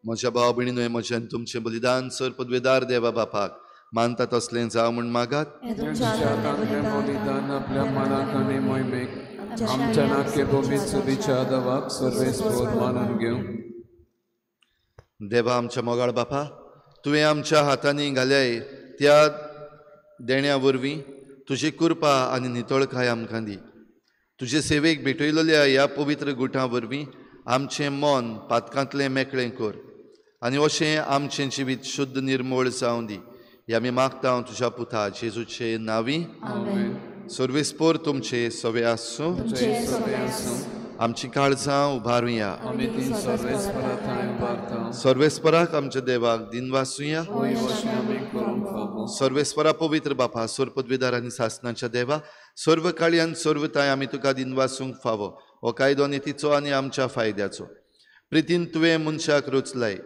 म्हज्या भाव भयणीनो, म्हजें तुमचें बलिदान सर पदवेदार देवा बापाक मानता तसलें जावं म्हूण मागात। बलिदान आपल्या मनाक आनी मोहिमेक आमच्या नाके भोमीत सुदीच्या दवाक सर्वेस्पोर मानून घेवं। देवा आमच्या मोगाळ बापा, तुवें आमच्या हातांनी घाल्याय त्या देण्या वरवीं तुजी कृपा आनी नितळकाय आमकां दी। तुजे सेवेक भेटयलेल्या ह्या पवित्र गुटां वरवीं आमचें मन पातकांतलें मेकळें कर आनी अशें आमचें जिवीत शुद्ध निर्मूळ जावं दी। हे आमी मागता तुज्या पुता जेजूचे नांवी। सर्वेस्पोर तुमचे सवे आसूं। आमची काळजां उबारुया। सर्वेस्पराक आमच्या देवाक दिनवासुया। सर्वेस्परा पवित्र बापा, सर्व पदवीदार आनी सासनाच्या देवा, सर्व काळी आनी सर्वताय आमी तुका दिनवासूंक फावो। हो कायदो नितीचो आनी आमच्या फायद्याचो। प्रितीन तुवें मनशाक रचलाय,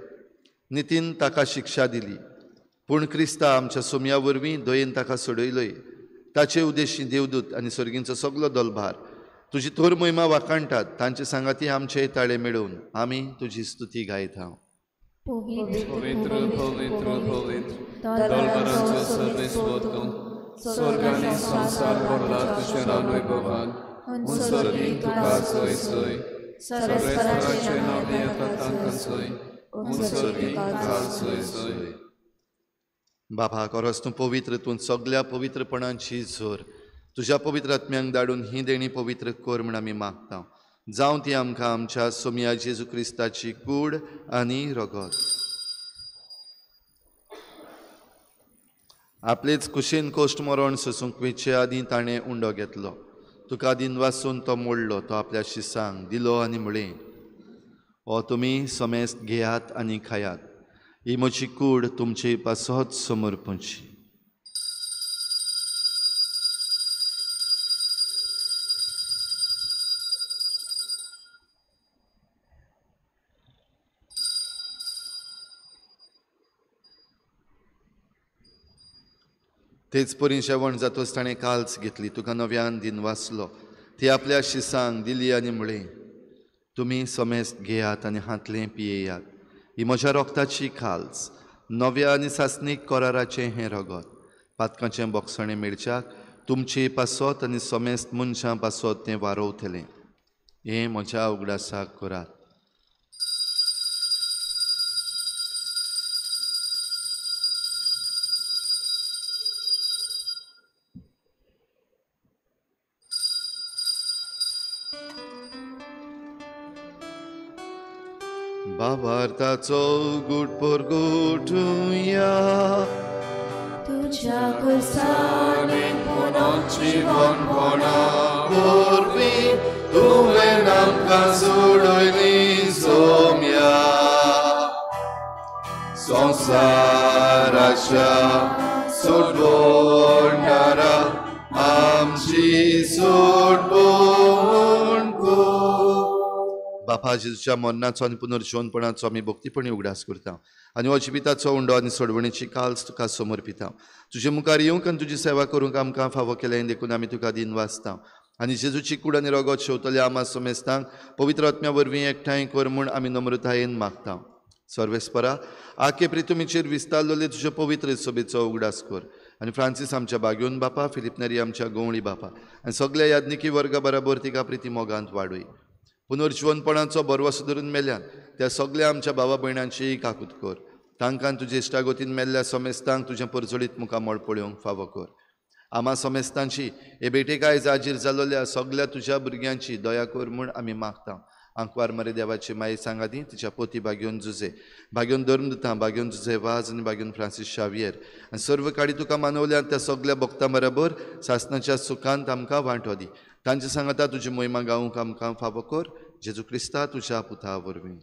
नितीन ताका शिक्षा दिली, पूण क्रिस्ता आमच्या सोम्या वरवीं दयेन ताका सोडयलोय। ताचे उद्देशी देवदूत आनी सर्गींचो सगलो दलभार तुजी थोर महिमा वाखाणटात। तांचे सांगाती आमचे ताळे मेळोवन आमी तुजी स्तुती गायता। पवित्र पवित्र पवित्र दलभराचो सर्वेस्पोर तूं, स्वर्ग आनी संवसार भरला तुज्या नांव वैभवान। उंसर्गी तुका जय जय, सर्वेस्पराचें नांव येता तांकां जय, उंसर्गी तुका जय जय। बाबा खरोच तूं पवित्र, तूं सगल्या पवित्रपणाची जोर। तुज्या पवित्र आत्म्यांक धाडून ही देणी पवित्र कर म्हूण आमी मागता। जावं ती आमकां आमच्या सोमया जेजू क्रिस्ताची कूड आनी रगत। आपलेच कुशीन कोश्ट मरण सोसूंक वेचे आदीं ताणें उंडो घेतलो। तुका दिनवासून तो मोडलो, तो आपल्या शिसांक दिलो आनी म्हळें, हो तुमी समेस्त घेयात आनी खायात, ही म्हजी कूड तुमचे पासत समर्पणची। तेच परी जेवण जातच ताणें काल्स घेतली, तुका नव्यान दिनवासलो, ती आपल्या शिसांक दिली आनी म्हळें, तुमी समेस्त घेयात आनी हांतलें पियेयात, ही म्हज्या रोगताची खाल्स, नव्या आनी सासणीक कराराचें हें रगत। पातकांचें बोगसणें मेळच्याक तुमचे पासत आनी समेस्त मनशां पासत तें वारोवतलें। हें म्हज्या उगडासाक करात। भावार्थाचो गुट परगुटुया, तुझ्या कुर्साने पुनर्जीवनपणा वरवीं तुवें आमकां सोडयली सोम्या। संवसाराच्या सोडवणारा आमची सोडवण कर। बापा जेजूच्या मरणाचो आनी पुनर्जीवनपणाचो आमी भक्तीपणी उगडास करता आनी हो जिविताचो उंडो आनी सोडवणेची काल्स तुका समर्पिता। तुजे मुखार येवंक आनी तुजी सेवा करूंक आमकां फावो केलें देखून आमी तुका दिनवासता आनी जेजूची कूड आनी रगत शेवतल्या आमा समेस्तांक पवित्र आत्म्या वरवीं एकठांय कर म्हूण आमी नम्रतायेन मागता। सर्वेस्परा आके प्रितुमीचेर विस्तारलेले तुजे पवित्र सभेचो उगडास कर आनी फ्रांसीस आमच्या बाग्योन बापा, फिलीप नेरी आमच्या गोवळी बापा आनी सगल्या याज्ञिकी वर्गा बराबर तिका प्रिती मोगांत वाडय। पुनर्जीवनपणाचो बरवसो धरून मेल्यान त्या सगल्या आमच्या भावा भयणांची काकूत कर। तांकां तुजे इश्टागतीन मेल्ल्या समेस्तांक तुजें परजळीत मुखामळ पळोवंक फावो कर। आमा समेस्तांची हे भेटेक आयज हाजीर जाल्ल्या सगल्या तुज्या भुरग्यांची दया कर म्हूण आमी मागता। आंकवार मरे देवाची माई सांगाती, तिच्या पोती भाग्योन जुजे, भाग्योन धर्मदुतां, भाग्योन जुजे वाज आनी भाग्योन फ्रांसीस शावियर आनी सर्व काडी तुका मानवल्या त्या सगल्या भक्तां बराबर सासनाच्या सुखांत आमकां वांटो दी। तांचे सांगाता तुजी मोहिमा गावंक आमकां फावो कर। जेजू क्रिस्ता तुज्या पुता वरवीं।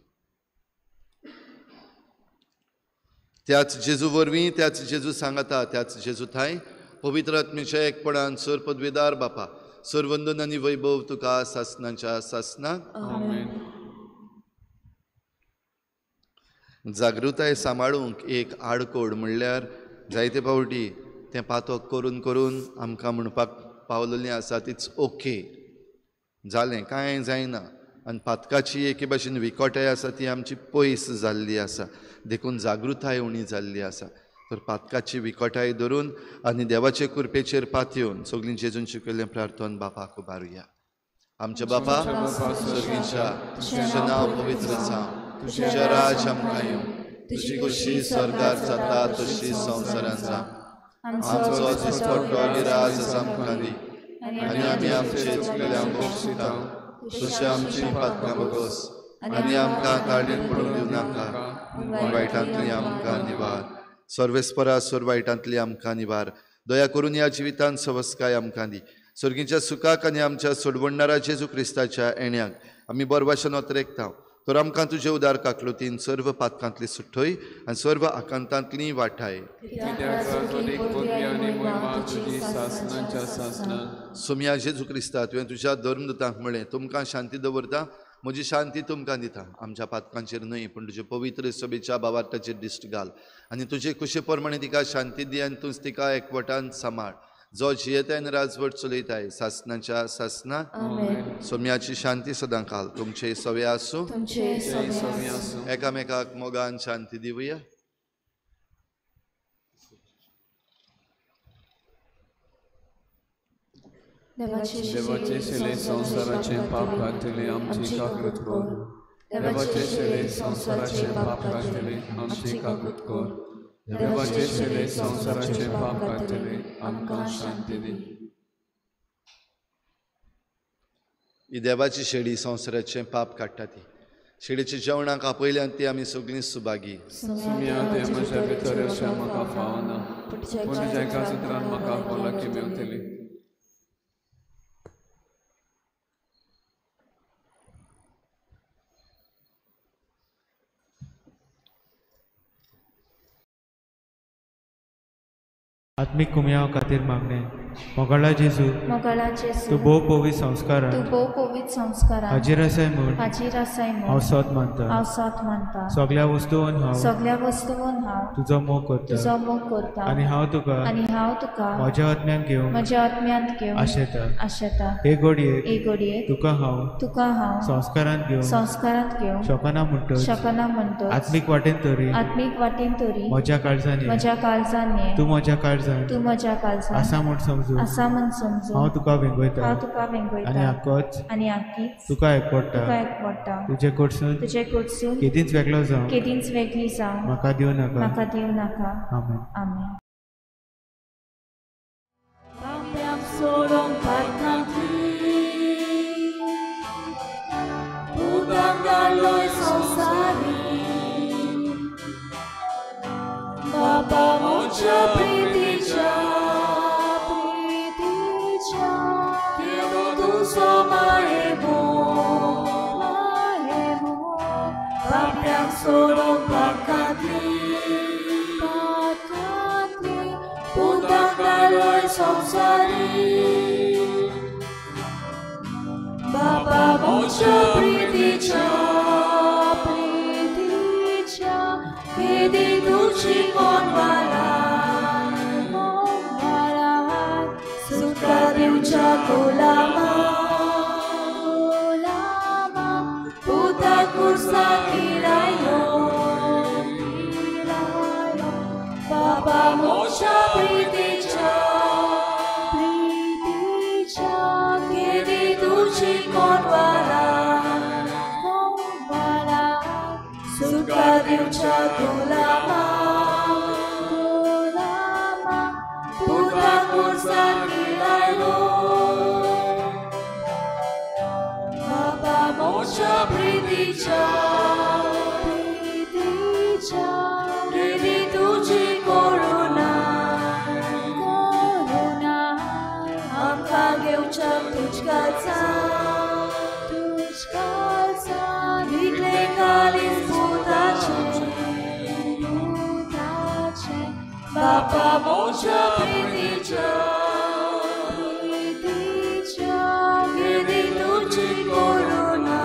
त्याच जेजू वरवीं, त्याच जेजू सांगाता, त्याच जेजू थांय पवित्र आत्म्याच्या एकपणान सर पदवेदार बापा, सर्वंदन आनी वैभव तुका सासनाच्या सासनाक। जागृताय सांबाळूंक एक आडकोड म्हणल्यार जायते फावटी तें पातक करून करून आमकां म्हणपाक पावलेलीं आसा, it's okay, जालें, कांय जायना। आनी पातकाची एके भाशेन विकोटाय आसा ती आमची पयस जाल्ली आसा, देखून जागृताय उणी जाल्ली आसा. तर पातकाची विकोटाय धरून आनी देवाचे कृपेचेर पातयेवन सगळीं जेजून शिकयल्लें प्रार्थन बापाक उबारुया. आमच्या बापा सर्गीच्या, तुजें नांव पवित्र जावं, तुजें राज आमकां येवं, तुजी खुशी स्वर्गार जाता तशी संवसारांत जावं. आमचो दिसपट्टो गिराज आमकां दी आनी आमी आमचे चुकल्यांक बक्षिता तशी आमची पातकां भोगोस आनी आमकां काडीत पडूंक दिवं नाका, पूण वायटांतली आमकां निवार. सर्वेस्परा सोर वायटांतली आमकां निवार. दया करून ह्या जिवितांत सवस्काय आमकां दी. सर्गीच्या सुखाक आनी आमच्या सोडवणणारा जेजू क्रिस्ताच्या येण्याक आमी बरवाशन ओतरेकता. तर आमकां तुजे उदार काकलुतीन सर्व पातकांतली सुट्टय आनी सर्व आकांतांतली वाठाय. सोम्या जेजू क्रिस्ता, तुवें तुज्या धर्मदूतांक म्हळें, तुमकां शांती दवरता, म्हजी शांती तुमकां दिता. आमच्या पातकांचेर न्हय पूण तुजे पवित्र सभेच्या भावार्थाचेर दिश्ट घाल आनी तुजे खुशे प्रमाणे तिका शांती दी आनी तूंच तिका एकवटान सांबाळ, जो जियेताय आनी राजवट चलयताय सासनाच्या सासना. सोम्याची शांती सदां काल तुमचे सवे आसूं. एकामेकाक मोगान शांती दिवया. देवाचे शिले संवसाराचे पाप काडटले आमची काकूत कर. देवाचे शिले संवसाराचे पाप काडटले आमची काकूत कर. देवाचे शिले संवसाराचे पाप काडटले आमकां शांती दी. ही देवाची शेळी संवसाराचें पाप काडटा ती शेळीच्या जेवणाक आपयल्यान ती आमी सगळीं सुभागी. सुमिया तें म्हज्या भितर अशें म्हाका फावना, पूण तुज्या एका सुत्रान म्हाका भलायकी मेवतली. आत्मीक कुमयाव खातीर मागणें. मोगाळा जेजू, तूं भोव पवित्र संस्कारान हाजीर आसाय म्हूण हांव सत मानता. सगळ्या वस्तून हांव तुजो मोग करता आनी हांव तुका म्हज्या आत्म्यान घेवन आशेता. हे घडयेक तुका हांव संस्कारांत घेवन शकना म्हणटच आत्मीक वाटेन तरी म्हज्या काळजान तूं म्हज्या काळजान आसा म्हूण समजून हांव तुका वेंगयता आनी आक्कोच तुका एकवटा. तुजे कडसून केदींच वेगळो जावं म्हाका दिवं नाका. आमेन. Baba moja priticha, priticha, Kiedo tu so maemo, maemo, Papiang sorong pakatli, pakatli, Putang daloy samsari. Baba moja priticha, priticha, Kedi tuci konwala, konwala, Suka diuca kolama, kolama, Puta kursa kilayo, kilayo, Baba moja priticha, priticha, Kedi tuci konwala, konwala, Suka diuca kolama, kolama, Puta kursa kilayo. Baba moja priticha, priticha, Kedi tuji koruna, koruna, Amka geucha tujkalsa, tujkalsa, Vikle kalis putache, putache, Baba moja priticha, priticha, Kedi tuji koruna,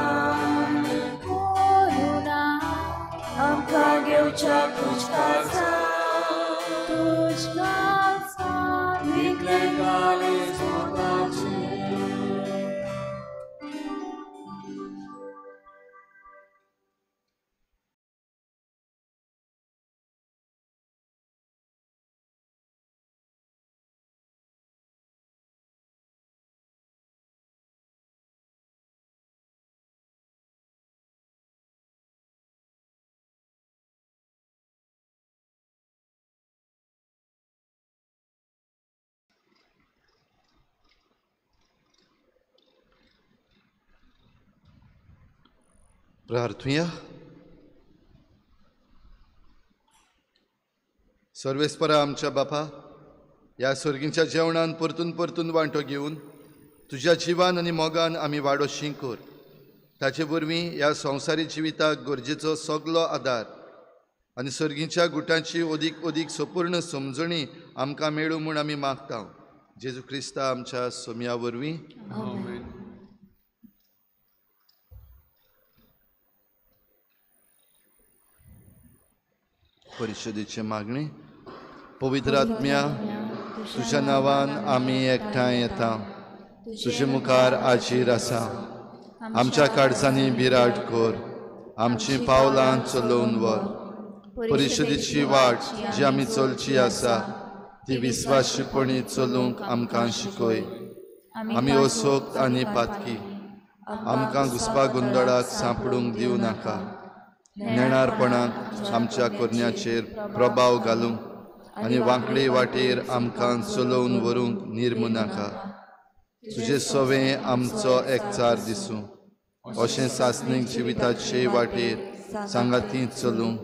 koruna, Amka geucha tujkalsa, tujkalsa, Vikle kalis putache. प्रार्थुया. सर्वेस्परा आमच्या बापा, ह्या सर्गींच्या जेवणान परतून परतून वांटो घेवन तुज्या जिवान आनी मोगान आमी वाडो शिंकोर. ताचे वरवीं ह्या संवसारी जिविताक गरजेचो सगलो आदार आनी सर्गींच्या गुटांची अदीक अदीक संपूर्ण समजणी आमकां मेळूं म्हूण आमी मागता. जेजू क्रिस्ता आमच्या सोम्या वरवीं. परिशदेची मागणी. पवित्र आत्म्या, तुज्या नांवान आमी एकठांय येता, तुजे मुखार आजीर आसा. आमच्या काळजांनी बिराड कर, आमचीं पावलां चलोवन व्हर. परिशदेची वाट जी आमी चलची आसा ती विस्वाशीपणी चलूंक आमकां शिकय. आमी असोक्त आनी पातकी, आमकां घुसपा गोंदळाक सांपडूंक दिवं नाका. नेणारपणाक आमच्या करण्याचेर प्रभाव घालूंक आनी वांकडी वाटेर आमकां चलोवन व्हरूंक निर्मू नाका. तुजें सवें आमचो एकचार दिसूं, अशें सासणीक जिविताचे वाटेर सांगाती चलूंक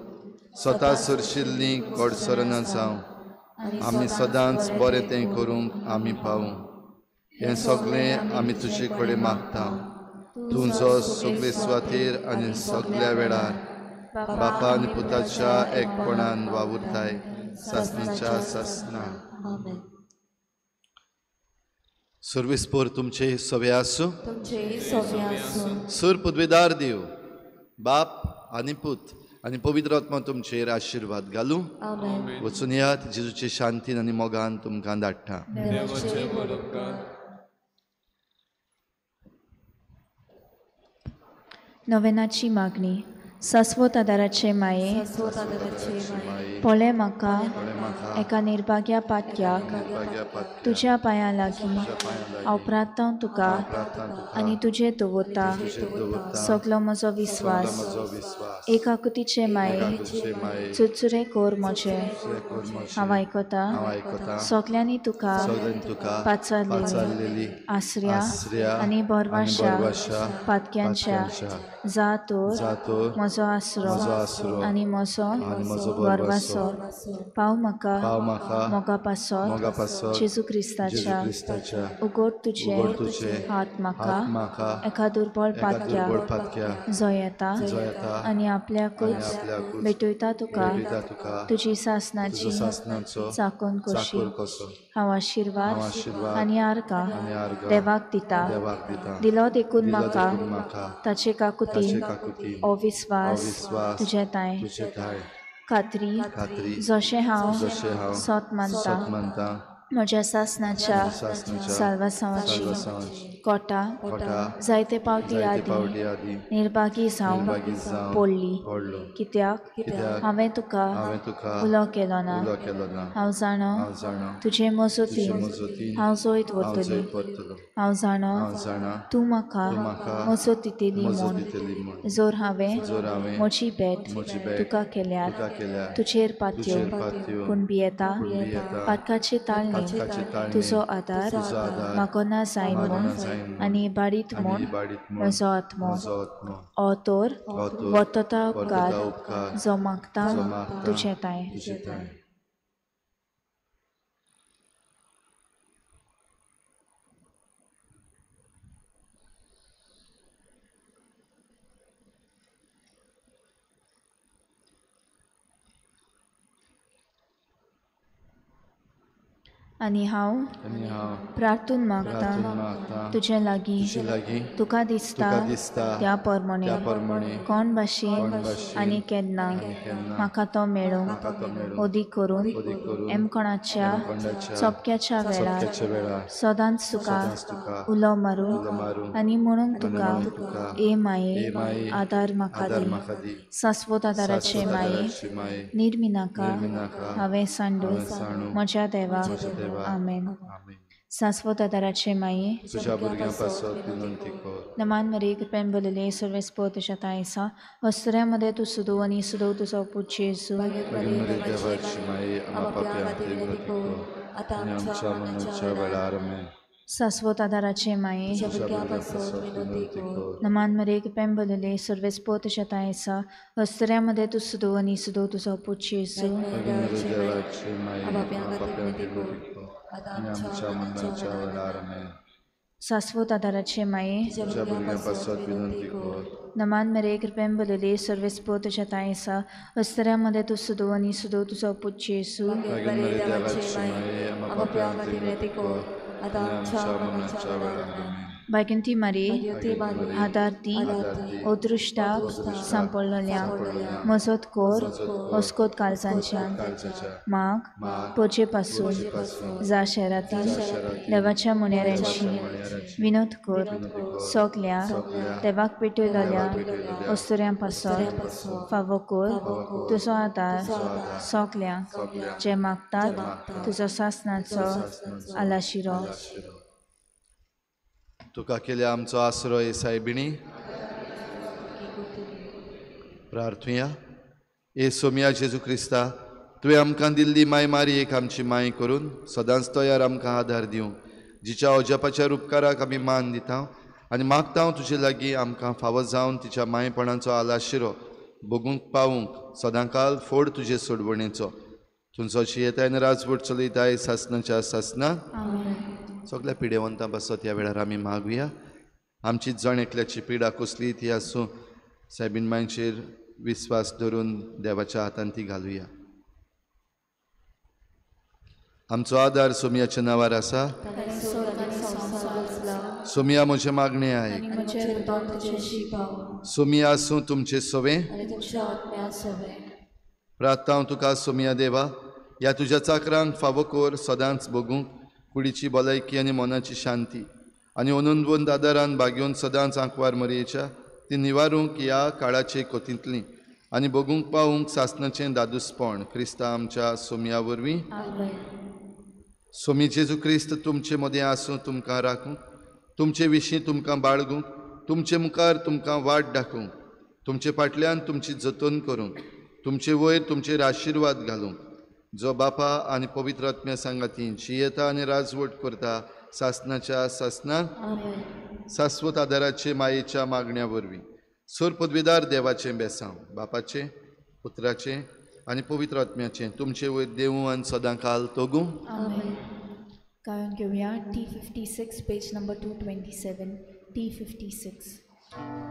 स्वता सरशिल्लीं कडसरना जावं. आमी सदांच बरें तें करूंक आमी पावूं. हें सगळें आमी तुजे कडेन मागता. तूं जो सगळे सुवातेर आनी सगळ्या वेळार बापा आनी पुताच्या एकपणान वावुरताय सासणीच्या सासना. सर्वेस्पोर तुमचे सवे आसूं. सूर पदवेदार देव बाप आनी पूत आनी पवित्र आत्मा तुमचेर आशिर्वाद घालूं. वचून यात, जेजूचे शांतीन आनी मोगान तुमकां धाडटा. नवेनाची मागणी. सास्वत आदाराचे माये, पळय म्हाका एका निर्भाग्या पातक्याक तुज्या पांयां लागीं हांव प्रार्थना तुका आनी तुजे दवरता सगलो म्हजो विस्वास. एक आकुतीचे माये, चुरचुरे कर म्हजे, हांव आयकता सगल्यांनी तुका पाचारलेली आसऱ्या आनी बरवाशा पातक्यांच्या जा तर म्हजो आसरो आनी म्हजो बरवासो. पाव म्हाका मोगा पासत जेजू क्रिस्ताच्या. उगड तुजे हात म्हाका एका दुर्बळ पातक्याक जो येता आनी आपल्याकूच भेटयता तुका तुजी सासनाची चाकून कशी. हांव आशिर्वाद आनी आर्गां देवाक दिता. दिलो देखून म्हाका ताचे काकुतीन हो विस्वास तुजे ताय खात्री, जशें हांव सत मानता म्हज्या सासनाच्या साल्वासांवाची कोटा जायते पावटी आदी निर्भागी जावन पडली. कित्याक हांवें तुका उलो केलो ना. हांव जाणो तुजे मजतीन हांव जैत व्हरतली. हांव जाणो तूं म्हाका मजत दितली म्हूण. जर हांवें म्हजी भेट तुका केल्यार तुजेर पातयो, पूण भियेता पातकाचे ताळणे तुजो आदार मागना जाय म्हूण आनी बाडीत म्हूण म्हजो आत्मो. ओ तर वतता उपकार जो मागता तुजे ताय. आनी हांव प्रार्थून मागता तुजे लागीं तुका दिसता त्या परमणे कोण भाशेन आनी केन्ना म्हाका तो मेळूंक अदीक करून एमकोणाच्या सोपक्याच्या वेळार सदांच तुका उलो मारूंक आनी म्हणूंक तुका ए माये आदार म्हाका दी. सास्वत आदाराचे माये, निर्मिनाका हांवें सांडू म्हज्या देवा. आमेन. सास्वत आदाराचे माये, नमान मरी कृपेन भरलेले सर्वेस्पोर तुज्या तांय आसा. हस्तुऱ्या मदें तूं सुदू आनी सुदू तुजो पूत जेजू. सास्वत आदाराचे माये नमान मरे कृपेन भरलेले सर्वेस्पोर तुज्या ठांय आसा अस्तुऱ्यां मदें तूं सुदो आनी सुदो तुजो पूत जेजू. सास्वत आदाराचे माये नमान मरे कृपेन भरलेले सर्वेस्पोर तुज्या ठांय आसा अस्तुऱ्यां मदें तूं सुदो आनी सुदो तुजो पूत जेजू. भाग्यवंती मारी आदार दी अदृश्टाक सांपडलेल्यांक मजत कर अस्कोत काळजांच्यान माग पोरचे पासून जा शहरातील देवाच्या मुनेऱ्यांची विनोद कर सगल्या देवाक पेटयलेल्या अस्तुऱ्यां पासत फावो कर तुजो आदार सगल्यांक जे मागतात तुजो सासनाचो आलाशिरो. तुका केल्या आमचो आसरो हे सायबिणी. प्रार्थुया. ए सोमिया जेजू क्रिस्ता, तुवें आमकां दिल्ली माय मारी एक आमची माय करून सदांच तयार आमकां आदार दिवंक, जिच्या अजापाच्या उपकाराक आमी मान दिता आनी मागता तुजे लागीं आमकां फावो जावन तिच्या मायपणाचो आलाशिरो भोगूंक पावूंक सदांकाल फोड तुजे सोडवणेचो. तुमचो शियेताय आनी राजवट चलयताय सासनाच्या सासना. सगळ्या पिडेवंतां पासत ह्या वेळार आमी मागुया. आमची जण एकल्याची पिडा कसली ती आसूं, सायबीन मांयचेर विस्वास धरून देवाच्या हातान ती घालुया. आमचो आदार सोमियाच्या नांवार आसा. सोमिया म्हजें मागणें आयक. सोमिया आसूं तुमचें सवें. प्रार्थना हांव तुका सोमिया देवा, ह्या तुज्या चाकरांक फावो कर सदांच भोगूंक कुडीची भलायकी आनी मनाची शांती आनी अनंतवंत आदारान भागेवन सदांच आंकवार मरयेच्या ती निवारूंक ह्या काळाचे कोतींतली आनी भोगूंक पावूंक सासनाचें दादूसपण क्रिस्ता आमच्या सोमिया वरवीं. सोमी जेजू क्रिस्त तुमचे मदें आसूं, तुमकां राखूंक, तुमचे विशीं तुमकां बाळगूंक, तुमचे मुखार तुमकां वाट दाखोवंक, तुमचे फाटल्यान तुमची जतन करूंक, तुमचे वयर तुमचेर आशिर्वाद घालूंक, जो बापा आनी पवित्र आत्म्या सांगाती जियेता आनी राजवट करता सासनाच्या सासना. सास्वत आदाराचे मायेच्या मागण्या वरवीं सोर पदवीदार देवाचें बेसांव बापाचें पुत्राचें आनी पवित्र आत्म्याचें तुमचे वयर देवूं आनी सदांकाल तोगूं. गायन घेवया T56 page number 227 T56.